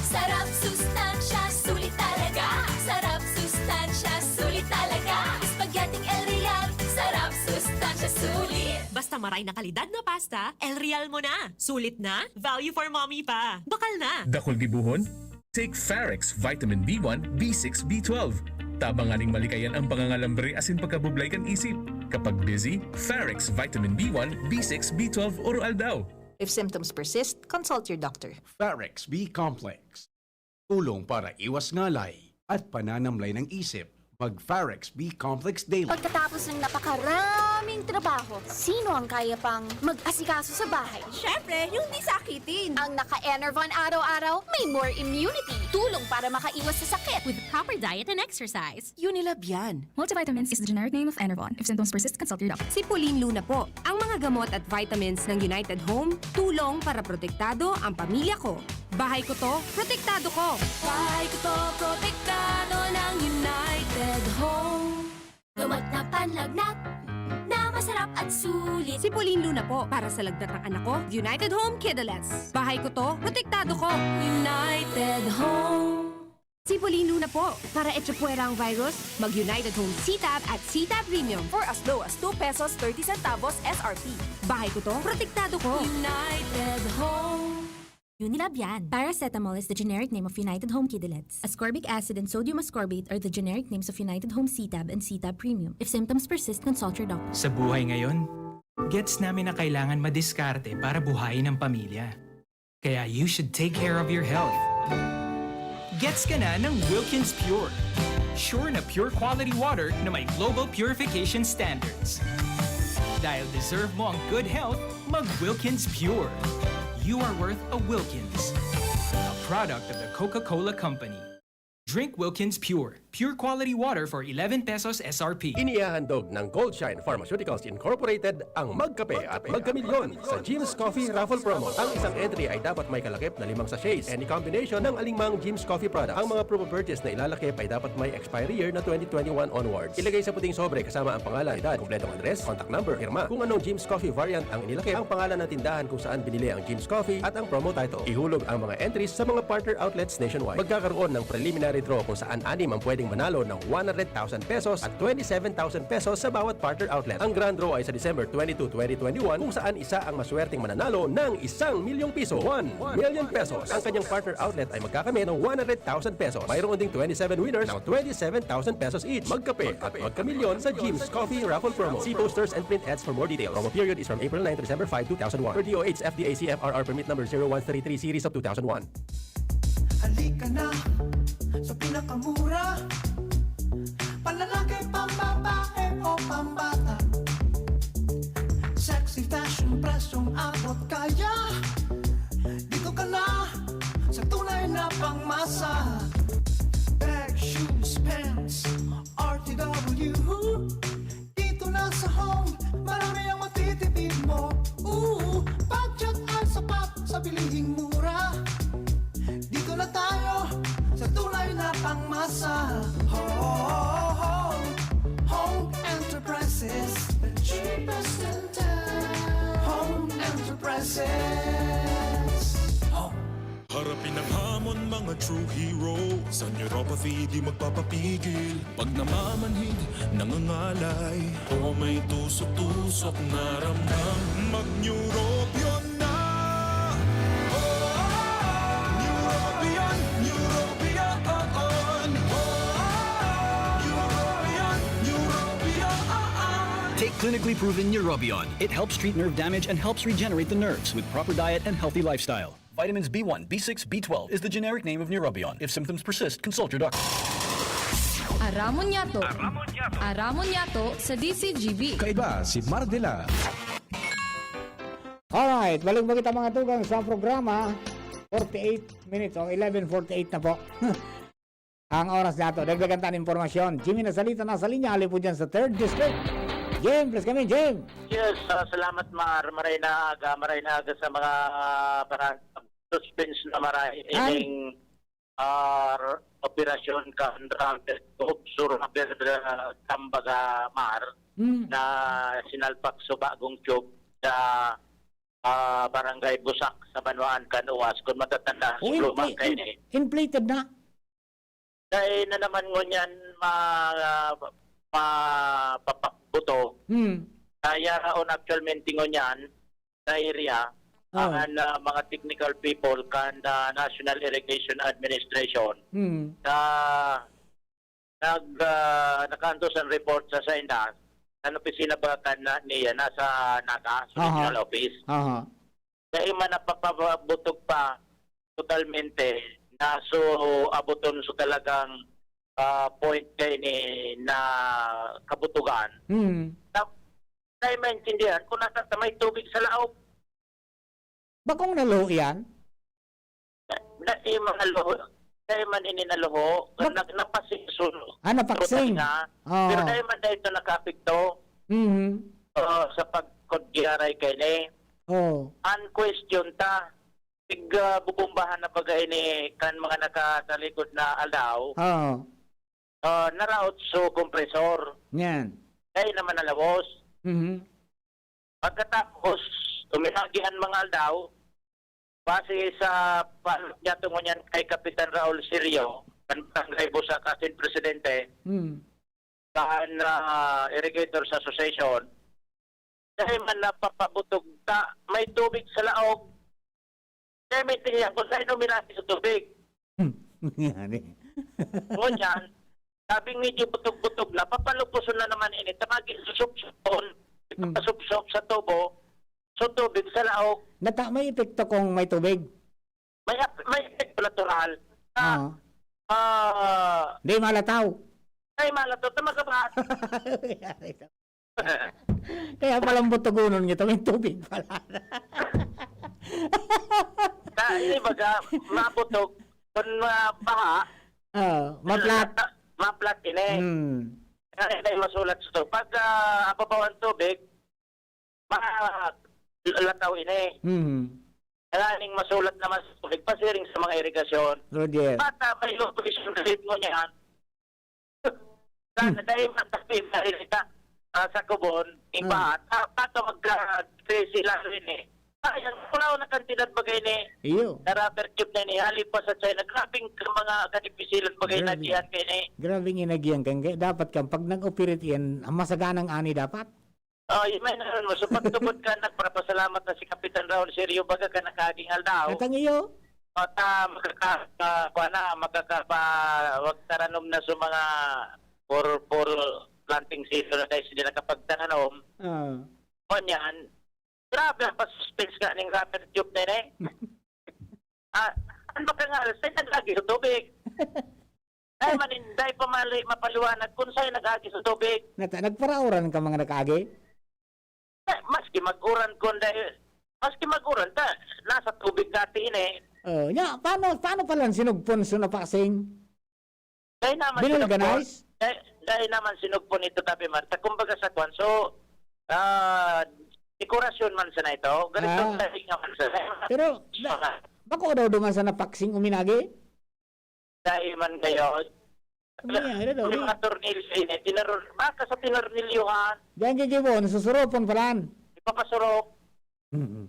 Sarap, sustansya, sulit talaga. Sarap, sustansya, sulit talaga. Spaghetti El Real. Sarap, sustansya, sulit. Basta maray na kalidad na pasta, El Real mo na. Sulit na, value for mommy pa. Bakal na. Dakul gibohon? Take Pharex Vitamin B one, B six, B twelve. Tabang nganing malikayan ang pangangalambre asin pagkabublay kan isip. Kapag busy, Farex Vitamin B one, B six, B twelve, Oro Aldaw. If symptoms persist, consult your doctor. Farex B Complex. Tulong para iwas ngalay at pananamlay ng isip. Mag Farex B Complex Daily. Pagkatapos ng napakaraming trabaho, sino ang kaya pang mag-asikaso sa bahay? Siyempre, yung di sakitin. Ang naka-Enervon araw-araw, may more immunity. Tulong para makaiwas sa sakit. With proper diet and exercise. Unilab yan. Multivitamins is the generic name of Enervon. If symptoms persist, consult your doctor. Sipulin Luna po. Ang mga gamot at vitamins ng United Home, tulong para protektado ang pamilya ko. Bahay ko to, protektado ko. Bahay ko to, protektado ng United Home. Gamot na panlagnat, na masarap at sulit. Sipulin Luna po para sa lagnat ng anak ko, United Home Kidalets. Bahay ko to, protektado ko. United Home. Sipulin Luna po para echapuera ang virus, mag United Home C-Tab at C-Tab Premium for as low as two pesos thirty centavos S R P. Bahay ko to, protektado ko. United Home. Unilab yan. Paracetamol is the generic name of United Home Kidalets. Ascorbic acid and sodium ascorbate are the generic names of United Home C-Tab and C-Tab Premium. If symptoms persist, consult your doctor. Sa buhay ngayon, gets namin na kailangan madiskarte para buhayin ang pamilya. Kaya you should take care of your health. Gets ka na ng Wilkins Pure. Sure na pure quality water na may global purification standards. Dahil deserve mo ang good health, mag Wilkins Pure. You are worth a Wilkins. A product of the Coca-Cola Company. Drink Wilkins Pure. Pure quality water for eleven pesos S R P. Inihahandog ng Goldshine Pharmaceuticals Incorporated ang Magkape at Magkamilyon sa Jim's Coffee Raffle Promo. Ang isang entry ay dapat may kalakip na limang sachets, any combination ng alingmang Jim's Coffee product. Ang mga promo purchase na ilalakip ay dapat may expiry year na twenty twenty-one onwards. Ilagay sa puting sobre kasama ang pangalan, edad, kompletong address, contact number, pirma. Kung anong Jim's Coffee variant ang inilakip, ang pangalan ng tindahan kung saan binili ang Jim's Coffee at ang promo title. Ihulog ang mga entries sa mga partner outlets nationwide. Magkakaroon ng preliminary draw kung saan anim ang pwedeng manalo ng one hundred thousand pesos at twenty-seven thousand pesos sa bawat partner outlet. Ang grand draw ay sa December twenty-two, twenty twenty-one, kung saan isa ang maswerteng mananalo ng isang milyong piso, one million pesos. Ang kanyang partner outlet ay magkakamit ng one hundred thousand pesos. Mayroon ding twenty-seven winners ng twenty-seven thousand pesos each. Magkape at magkamilyon sa Jim's Coffee Raffle Promo. See posters and print ads for more details. Promo period is from April nine to December five, two thousand one. Per D O H F D A C F R R permit number zero one three three series of two thousand one. Halika na sa pinakamura, panlalaki, pambabae o pambata. Sexy fashion, presyong abot kaya. Dito ka na sa tunay na pangmasa. Bag, shoes, pants, R T W. Dito na sa Home, marami ang matitipid mo. Ooh, budget ay sapat sa bilihing mura. Dito na tayo sa tunay na pangmasa. Home, Home Enterprises, the cheapest in town. Home Enterprises. Home. Harapin ang hamon, mga true hero. Sa neuropathy, di magpapapigil. Pag namamanhid, nangangalay. O may tusok-tusok na ramdam. Mag-Neurobion na! Oh, Neurobion, Neurobion, oh, oh. Neurobion, Neurobion, oh, oh. Take clinically proven Neurobion. It helps treat nerve damage and helps regenerate the nerves with proper diet and healthy lifestyle. Vitamins B one, B six, B twelve is the generic name of Neurobion. If symptoms persist, consult your doctor. Aramon Yato. Aramon Yato. Aramon Yato sa D C G B. Kaiba si Mardela. Alright, balik-balik ang mga tugang sa programa. Forty-eight minutes o eleven forty-eight na po. Ang oras nato, dagdagan ta nin impormasyon. Jimmy Nasalita nasa linya, hali po dyan sa third District. Jim, please kami, Jim. Yes, ah, salamat, Mar. Maray na aga, maray na aga sa mga, ah, para suspense na maray An? ining, ah, r-, operasyon kan Robert Coop, Sir Robert, ah, Tambaga, Mar, Hmm. na sinalpak sa bagong tube sa, ah, Barangay Busak sa Banwaan kan Uwas. Kung matatanda, O, sa luma infla-, kayo in-, eh. inflated na? Dai na naman ngunyan ma-, ma-, papakbuto. Hmm. Kaya on actualmente ngunyan sa area, Oh. ang, ah, mga technical people kan, ah, National Irrigation Administration Hmm. sa nag, ah, nakaantos ang report sa SENDAS, an opisina ba kan na, niya, nasa Naga, sa Aha. regional office. Aha. Dai man napapabutog pa totalmente na so abuton so talagang, ah, point kaini na kabutugan. Mm. Na, dai maintindihan kung nasa may tubig sa laog. Bakong naluho yan? Dai man naluho, dai man ini naluho, Bak- nag-, napasigso. Ah, napaksing. Ruta nga. Oo. Pero dai man dai ito nakaapekto, Mhm. ah, sa pagkudyaray kaini. Oo. An question ta, tig, ah, bubombahan na baga ini kan mga nakatalikod na aldaw, Oo. ah, naraot so kompresor. Yan. Dai naman nalawos. Mhm. Pagkatapos, uminagi an mga aldaw, base sa pahayag niya tungod niyan kay Kapitan Raul Sirio, kan Barangay Busak asin presidente Hmm. kan, ah, Irrigators Association, dai man napapabutog ta may tubig sa laog. Dai maintindihan kung saen uminagi sa tubig. Hmm. Yan eh. Ngunyan, sabing medyo butog-butog na, papalupuson na naman ini, ta magi susupsupon, Hmm. ipapasupsop sa tubo, so tubig sa laog. Nata-, may epekto kung may tubig? May ap-, may epekto natural. Ah. Ah, ah, Di malataw. Ay, malataw, ta magabat. Kaya palang butugonon ngito, may tubig pala. Ta-, ini baga, mabutog, kun mabaha, Ah, maplat. maplat ini. Hmm. Kaya tayo masulat sa to. Pag, ah, ababaw ang tubig, malataw ini. Hmm. Kaya ning masulat naman sa tubig, pasiring sa mga irigasyon. Roger. Bata, may location na ritmo niyan. Sana dahil matapin na rin ita, ah, sa kubon, iba, Ah. ta-, tato magka-, trese lang rin eh. Sayang, wala na kantidad bagay ni Iyo. na rubber tube na ni, halip pa sa China. Grabing ka mga kadipisilan bagay na Grabe. diyan kay ni. Grabing inagihan kan, kaya dapat kan, pag nag-operate yan, ang masaganang ani dapat. Oh, yun may naroon mo. So, pagtubod ka, nagpapasalamat na si Kapitan Raul Serio, baga ka nakaaging aldaw. Katang iyo. O, ta, makaka-, ah, kuha na, makakapa-, wag taranom na sa mga puro, puro planting season na dahil sila nakapagtananom. Ah. Kunyan, grabe ang pasuspense ka ning rubber tube na yun eh. Ah, ano ba ka nga, sa nag-agi sa tubig? Ay, maninday pa mali, mapaliwanag kung sa'yo nag-agi sa tubig. Nata-, nagparauran ka mga nag-agi? Eh, maski mag-uran kung dahil, maski mag-uran, ta, nasa tubig dati ini. Oh, nya, paano, paano pala sinugpon sa napasing? Dahil naman Binulganize? sinugpon, dahil, dahil naman sinugpon ito, Tabi Marta. Kumbaga sa kwan, so, ah, dekorasyon man sana ito. Ganito Ah. ang dating naman sana. Pero, da-, Mga bako daw duman sa napaksing uminagi? Dai man gayon. Ano yan? Ano daw? Yung mga tornilyo, eh, tinaror-, baka sa tinarnilyohan. Diyan gigibon, susuropon palan. Ipapasurok. Mm-mm.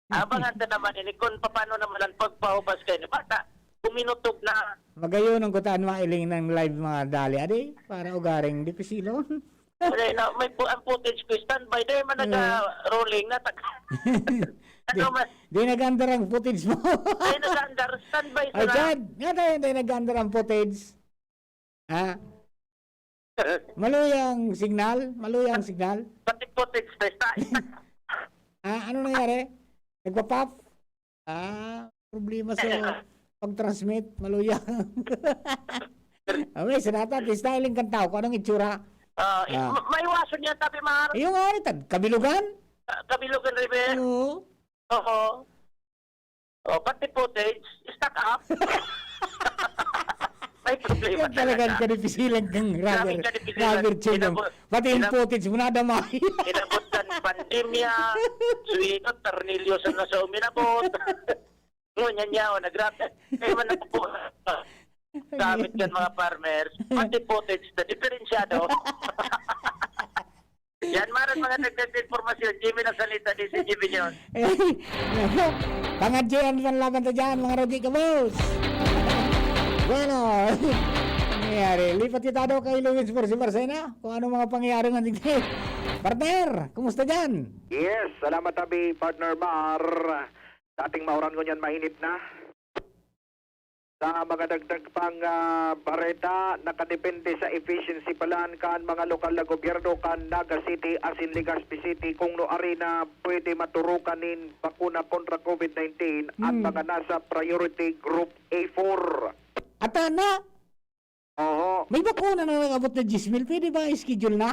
Abangan ta naman ini kung paano naman ang pagpahubas kayo ni bata. Kuminutog na. Magayon ang kutaan mailing ng live mga dali. Adi, para ugaring dipisilon. Wala na, may pu-, ang footage ko, standby. Dahil man Yeah. naga-rolling na, tak-, Di, ano man? di nag-andar ang footage mo. Dahil nag-andar, standby Ay, sila. Chad, nga tayo, di nag-andar ang footage. Ha? Maluyang signal? Maluyang signal? Pati footage, basta. Ah, ano nangyari? Nagpa-pop? Ah, problema sa pag-transmit, maluya. Ah, may sinata, di styling kan tao, kung anong itsura. Ah, Ah. ma-, maiwasan niya, Tabi Mar. Yung nga, ano, tad-, kabilugan? Ah, Kabilugan River. Oo. Oo. Oh, pati footage, stuck up. May problema Yan talagang talaga. kadipisilan kang Grabing rubber, kadipisilan. rubber tube. Inabot, Pati yung inab-, footage mo, nadamay. inabot kan pandemya, suwito, tornilyo sa nasa uminabot. Ngunyan niya, oh, nag-rap. Kaya man ako po, gamit kan mga farmers, pati footage na diferensyado. Yan, maran mga dagdag na impormasyon. Jimmy na salita ni si Jimmy Jones. Eh, nako. Pangadyean panlaban ta dyan, mga Roger Kabos. Bueno, nangyayari. Lipat kita daw kay Luis Percy Marcena. Kung anong mga pangyayari nga digdi. Partner, kumusta dyan? Yes, salamat, Tabi, Partner Mar. Dating mauran ngunyan, mainit na. Sa mga dagdag pang, ah, bareta, nakadepende sa efficiency palan kan mga lokal na gobyerno kan Naga City asin Legazpi City kung nuari na pwede maturukan nin bakuna kontra COVID nineteen an Hmm. mga nasa Priority Group A four. Ata na! Oo. May bakuna na nag-abot na diyes mil. Pwede ba i-schedule na?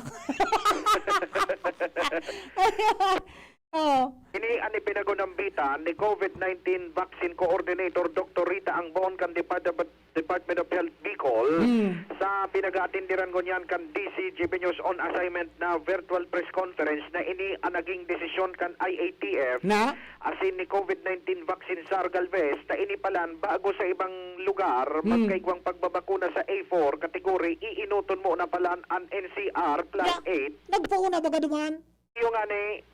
Oo. Ini an ipinagunambitan ni COVID nineteen Vaccine Coordinator Doktor Rita Angbon kan Depart-, Department of Health Bicol Hmm. sa pinag-aatenderan ngunyan kan D C G B News on Assignment na virtual press conference na ini an naging desisyon kan I A T F Na? asin ni COVID nineteen Vaccine Sar Galvez na ini palan bago sa ibang lugar Hmm. magkaigwang pagbabakuna sa A four category, iinoton mo na palan an N C R plus Ya, eight. Nagpauna baga duman? Iyo ngani,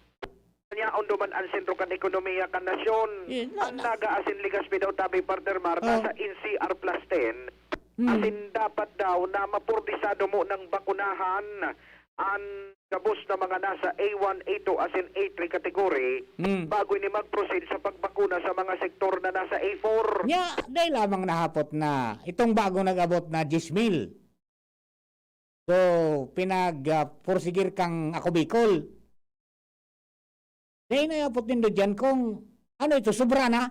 yaon duman an sentro kan ekonomiya kan nasyon. Eh, na, An na. Naga asin Legazpi daw, tabi, Partner Mar, Oh. nasa N C R plus ten. Hmm. Asin dapat daw na mapurdisado mo nang bakunahan an gabos na mga nasa A one, A two asin A three category Hmm. bago ini mag-proceed sa pagbakuna sa mga sektor na nasa A four. Nya, dai lamang nahapot na itong bagong nag-abot na diyes mil. So, pinag, ah, pursigir kang Ako Bicol. Dai na yapot nindo diyan kung ano ito, sobra na.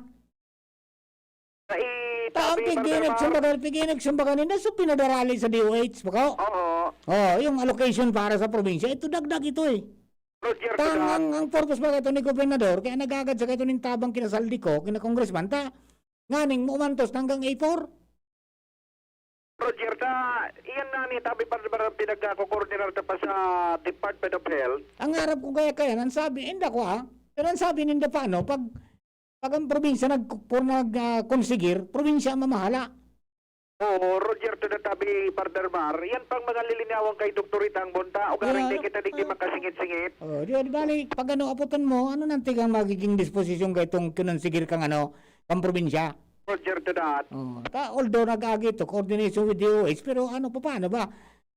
Sa i-, Ta-, ang sabi, Partner piginag Mar. sumbagan, piginag sumbagan ninda, so pinadarali sa D O H, bako? Oo. Oh, yung allocation para sa probinsya, ito dagdag ito eh. Roger, Tang, tama. ang, ang purpose ba ito ni Gobernador, kaya nagagad sa kaito ning tabang kinasaldi ko, kina Congressman, ta, nganing umantos na hanggang A four? Roger, ta, iyan na ni tabi pa, pa, pinagko-coordinar ta pa sa Department of Health. Ang harap ko kaya, kaya, ang sabi, hindi ko, ah. Pero ang sabi ninda pa, ano, pag, pag ang probinsya nag-, por-, nag, ah, konsigir, probinsya ang mamahala. Oo, Roger, to the tabi, Partner Mar. Yan pang mga lilinawang kay Doktor Itang Bonta. O garing Yan. di kita digdi Ah. makasingit-singit. Oh, di, di bali, pag ano, aputan mo, ano nang tigang magiging disposisyon kay itong kinonsigir kang ano, kang probinsya? Roger to that. Oh, ta, although nag-agi ito, coordination with D O H, pero ano, papaano ba?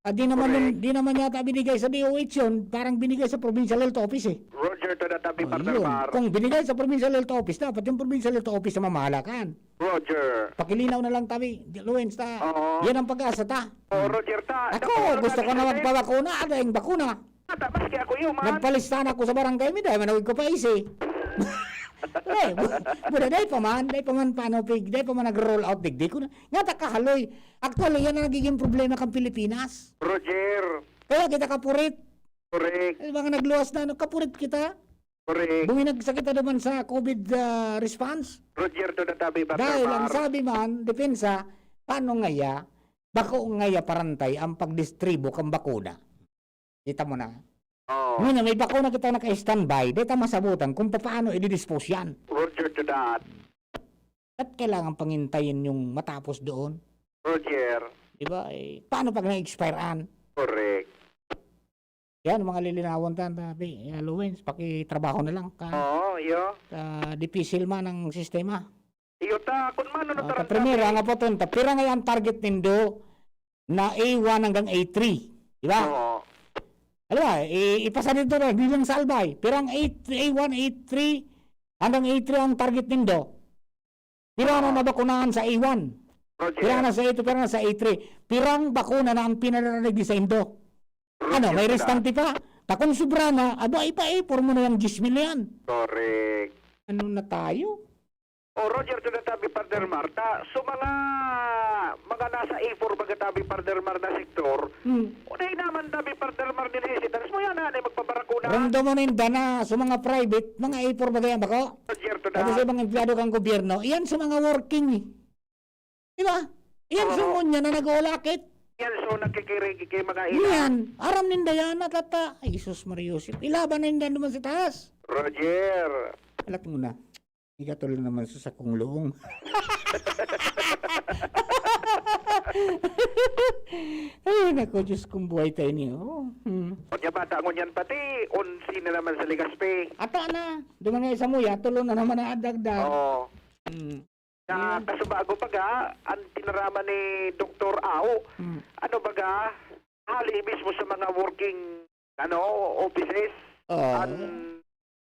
Ah, di naman Correct. yun, di naman yata binigay sa D O H yun, parang binigay sa Provincial Health Office eh. Roger to that, tabi, Oh, Partner yun. Mar. Kung binigay sa Provincial Health Office, dapat yung Provincial Health Office sa mamahalakan. Roger. Pakilinaw na lang, tabi, Luwens, ta. Oo. Yan ang pag-asa ta. Oh, Hmm. Roger, ta. Ako, Naku, gusto ko sabi na ko, eh. magpabakuna, ada yung bakuna. Ata, maski ako yun, man. Nagpalista na ako sa barangay, may dahil manawid ko pa isi. Eh, bu-, buda, dahil pa man, dahil pa man, paano, pig, dahil pa man nag-roll out, digdi ko na. Nga, ta kahaloy. Actually, yan ang nagiging problema kang Pilipinas. Roger. Kaya kita kapurit. Correct. Eh, mga nagluwas na, ano, kapurit kita. Correct. Buminagsa kita naman sa COVID, ah, response. Roger, to the tabi, Partner Dahil ang Mar. sabi man, depensa, paano ngaya, bako ngaya parantay ang pagdistribo kang bakuna? Kita mo na. Oo. Ngunyan, may bako na kita naka-standby, di ta masabutan kung papaano i-dispose yan. Roger to that. At kailangan pangintayin yung matapos doon. Roger. Di ba? Eh, paano pag na-expire an? Correct. Yan, mga lilinawon ta, tabi. Eh, Luwens, pakitrabaho na lang ka. Oo, iyo. Ka dipisil man ang sistema. Iyo ta, kun mano na Ah, taran primero, tabi. Ang apoton ta, pira nga ang target nindo na A one hanggang A three, di ba? Oo. Alam mo, i-, ipasa dito na, bilang salbay. Pirang A, A one, A three, hanggang A three ang target nindo. Pira na Oo. nabakunahan sa A one? Roger. Pira na sa A two, pira na sa A three? Pirang bakuna na ang pinararanig sa indo? Ano, Roger may ka. restante pa? Ta kung sobra na, aba, ipa-A four mo na yung diyes mil na yan. Correct. Ano na tayo? O, Roger, to the tabi, Partner Mar. Ta, so mga, mga nasa A four baga tabi, Partner Mar, na sektor, Hmm. o, dai naman tabi, Partner Mar, din hesitans mo yan, ha, na magpabarakuna. Ramdaman mo na yung dana sa mga private, mga A four baga yan, bako? Roger, to the Pati sa mga empleyado kang gobyerno, yan sa mga working, eh. Di ba? Yan Oo. sa ngunyan na nag-uulakit. Yan, so, nakikirigi kay mga ina. Yan. Aram ninda yan, natata. Ay, Jesus Maria Joseph. Ilaban na ninda naman sa taas. Roger. Alat mo na. Ikatol naman sa sakong luong. Ay, naku, Diyos kong buhay tayo niyo. Hmm. O niya, bata ngunyan pati, onse na naman sa Legazpi. Ata na. Duman nga sa Muya, tulo na naman ang dagdag. Oo. Hmm. Na Ayan. kasubago baga, ang tinaraman ni Doktor Au, Hmm. ano baga, hali mismo sa mga working, ano, offices, Oo. ang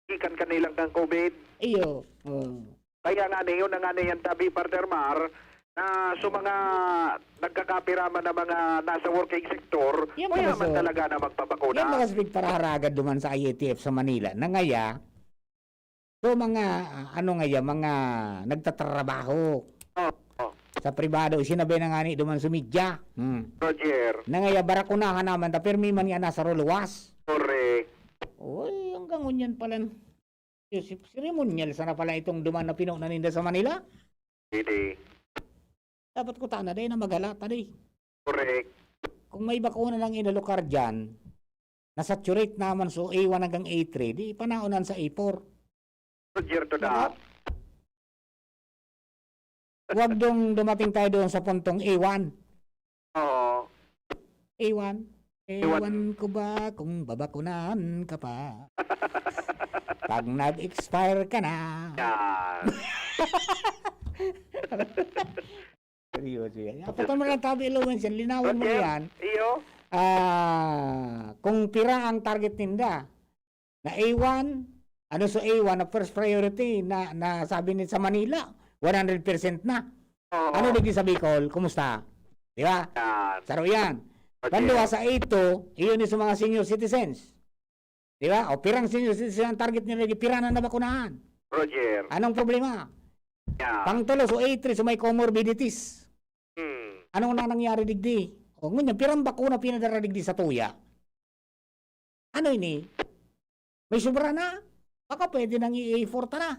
gikan kanilang kang COVID. Iyo. Oo. Kaya nga na yun, na nga na yan, tabi, Partner Mar, Ah, so mga nagkakapira man na mga nasa working sector, Yan mayaman baga sa talaga na magpabakuna. Yan baga sa pigparaharagad duman sa I A T F sa Manila, na ngaya, so mga, ah, ano ngaya, mga nagtatrabaho Oh, oh. sa pribado, sinabi na nga ni duman sa media. Hmm. Roger. Na ngaya, barakunahan naman ta, pero may man nga nasa ruluwas. Correct. Uy, hanggang ngunyan pala. Joseph, seremonyal sana pala itong duman na pinunan ninda sa Manila. Hindi. Dapat ko tana, dahil na maghalata, di. Correct. Kung may bakuna nang inalokar dyan, na-saturate naman so A one hanggang A three, di panaonan sa A four. Roger to Diba? that. Huwag dong dumating tayo doon sa puntong A one. Oo. A one? Ewan. Ewan ko ba kung babakunahan ka pa? Pag nag-expire ka na. Yan. Seryoso yan. Aputan mo lang tabi, Lawrence, yan. Linawan mo Roger, yan. Iyo. Ah, kung pira ang target ninda, na A one, ano sa A one na first priority na, na sabi ni sa Manila, one hundred percent na. Oo. Ano digdi sa Bicol? Kumusta? Di ba? Yan. Saro yan. Okay. Panduwa sa A two, iyon is sa mga senior citizens. Di ba? O pirang senior citizen ang target nila, di pira na nabakunahan. Roger. Anong problema? Yeah. Pangtulo, so A three, so may comorbidities. Hmm. Anong na nangyari digdi? O, ngunyan, pirang bakuna pinadara digdi sa tuya? Ano ini? May sobra na? Baka pwede nang i-A four ta na.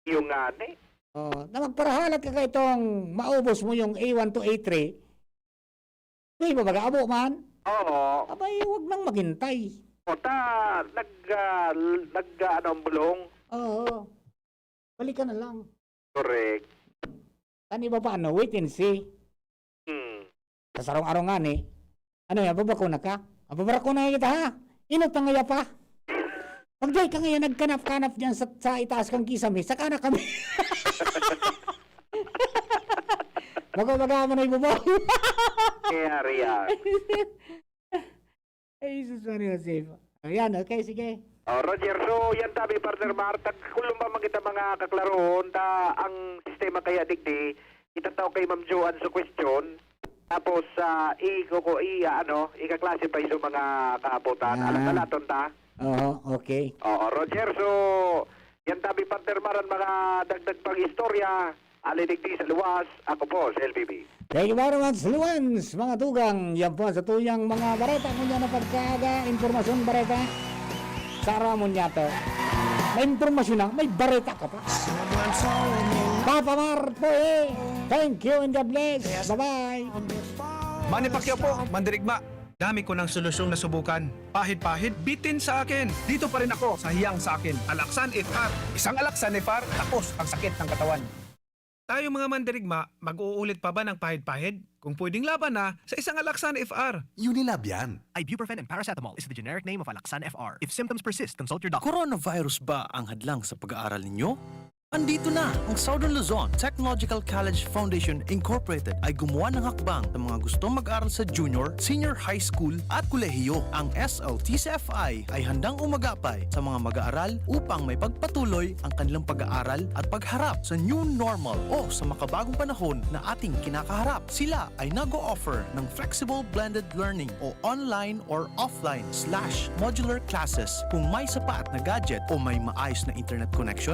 Yung nga ni. Oh, na magparahalat ka kay itong maubos mo yung A one to A three. Di ba baga abo man? Oo. Abay, wag nang maghintay. O ta, nag, ah, nag, ah, ano, ang bulong? Oo. Balikan na lang. Correct. An iba pa, ano, wait and see. Hmm. Sa sarong-arong ngani, ano yan, babakuna ka? Babakuna kita, ha? Inot na ngaya pa. Pag di ka ngayon nagkanap-kanap dyan sa, sa itaas kang kisame, saka na kami. Bago-baga mo na ibubaw. Kaya riyan. Ay, Jesus Maria Joseph. Ayan, okay, sige. Oh, Roger, so yan tabi, partner Mar, tagkulong pa man kita mga kaklaroon, ta ang sistema kaya digdi, itatao kay Ma'am Joan sa question, tapos, ah, i-, kuku-, i-, ah, ano, ika-classify sa mga kaaputan. Ah. Alam na laton ta? Oo, okay. Oo, Roger, so yan tabi, partner Mar, ang mga dagdag pang istorya. Ali digdi sa luwas, ako po si L B B. Thank you very much, Luwens, mga tugang. Yan po sa tuyang mga bareta. Ngunyan na pagkaaga, impormasyon, bareta. Sara mo niya to. May impormasyon na, may bareta ka pa. Papa Mar po eh. Thank you and God bless. Bye-bye. Manny Pacquiao po, mandirigma. Dami ko ng solusyong nasubukan. Pahid-pahid, bitin sa akin. Dito pa rin ako sa hiyang sa akin. Alaxan F R. Isang Alaxan F R, tapos ang sakit ng katawan. Tayong mga mandirigma, mag-uulit pa ba ng pahid-pahid? Kung pwedeng laban na, sa isang Alaxan F R. Unilab yan. Ibuprofen and paracetamol is the generic name of Alaxan F R. If symptoms persist, consult your doctor. Coronavirus ba ang hadlang sa pag-aaral ninyo? Andito na ang Southern Luzon Technological College Foundation Incorporated ay gumawa ng hakbang sa mga gustong mag-aral sa junior, senior high school at kolehiyo. Ang S L T C F I ay handang umagapay sa mga mag-aaral upang may pagpatuloy ang kanilang pag-aaral at pagharap sa new normal o sa makabagong panahon na ating kinakaharap. Sila ay nag-o-offer ng flexible blended learning o online or offline slash modular classes. Kung may sapat na gadget o may maayos na internet connection,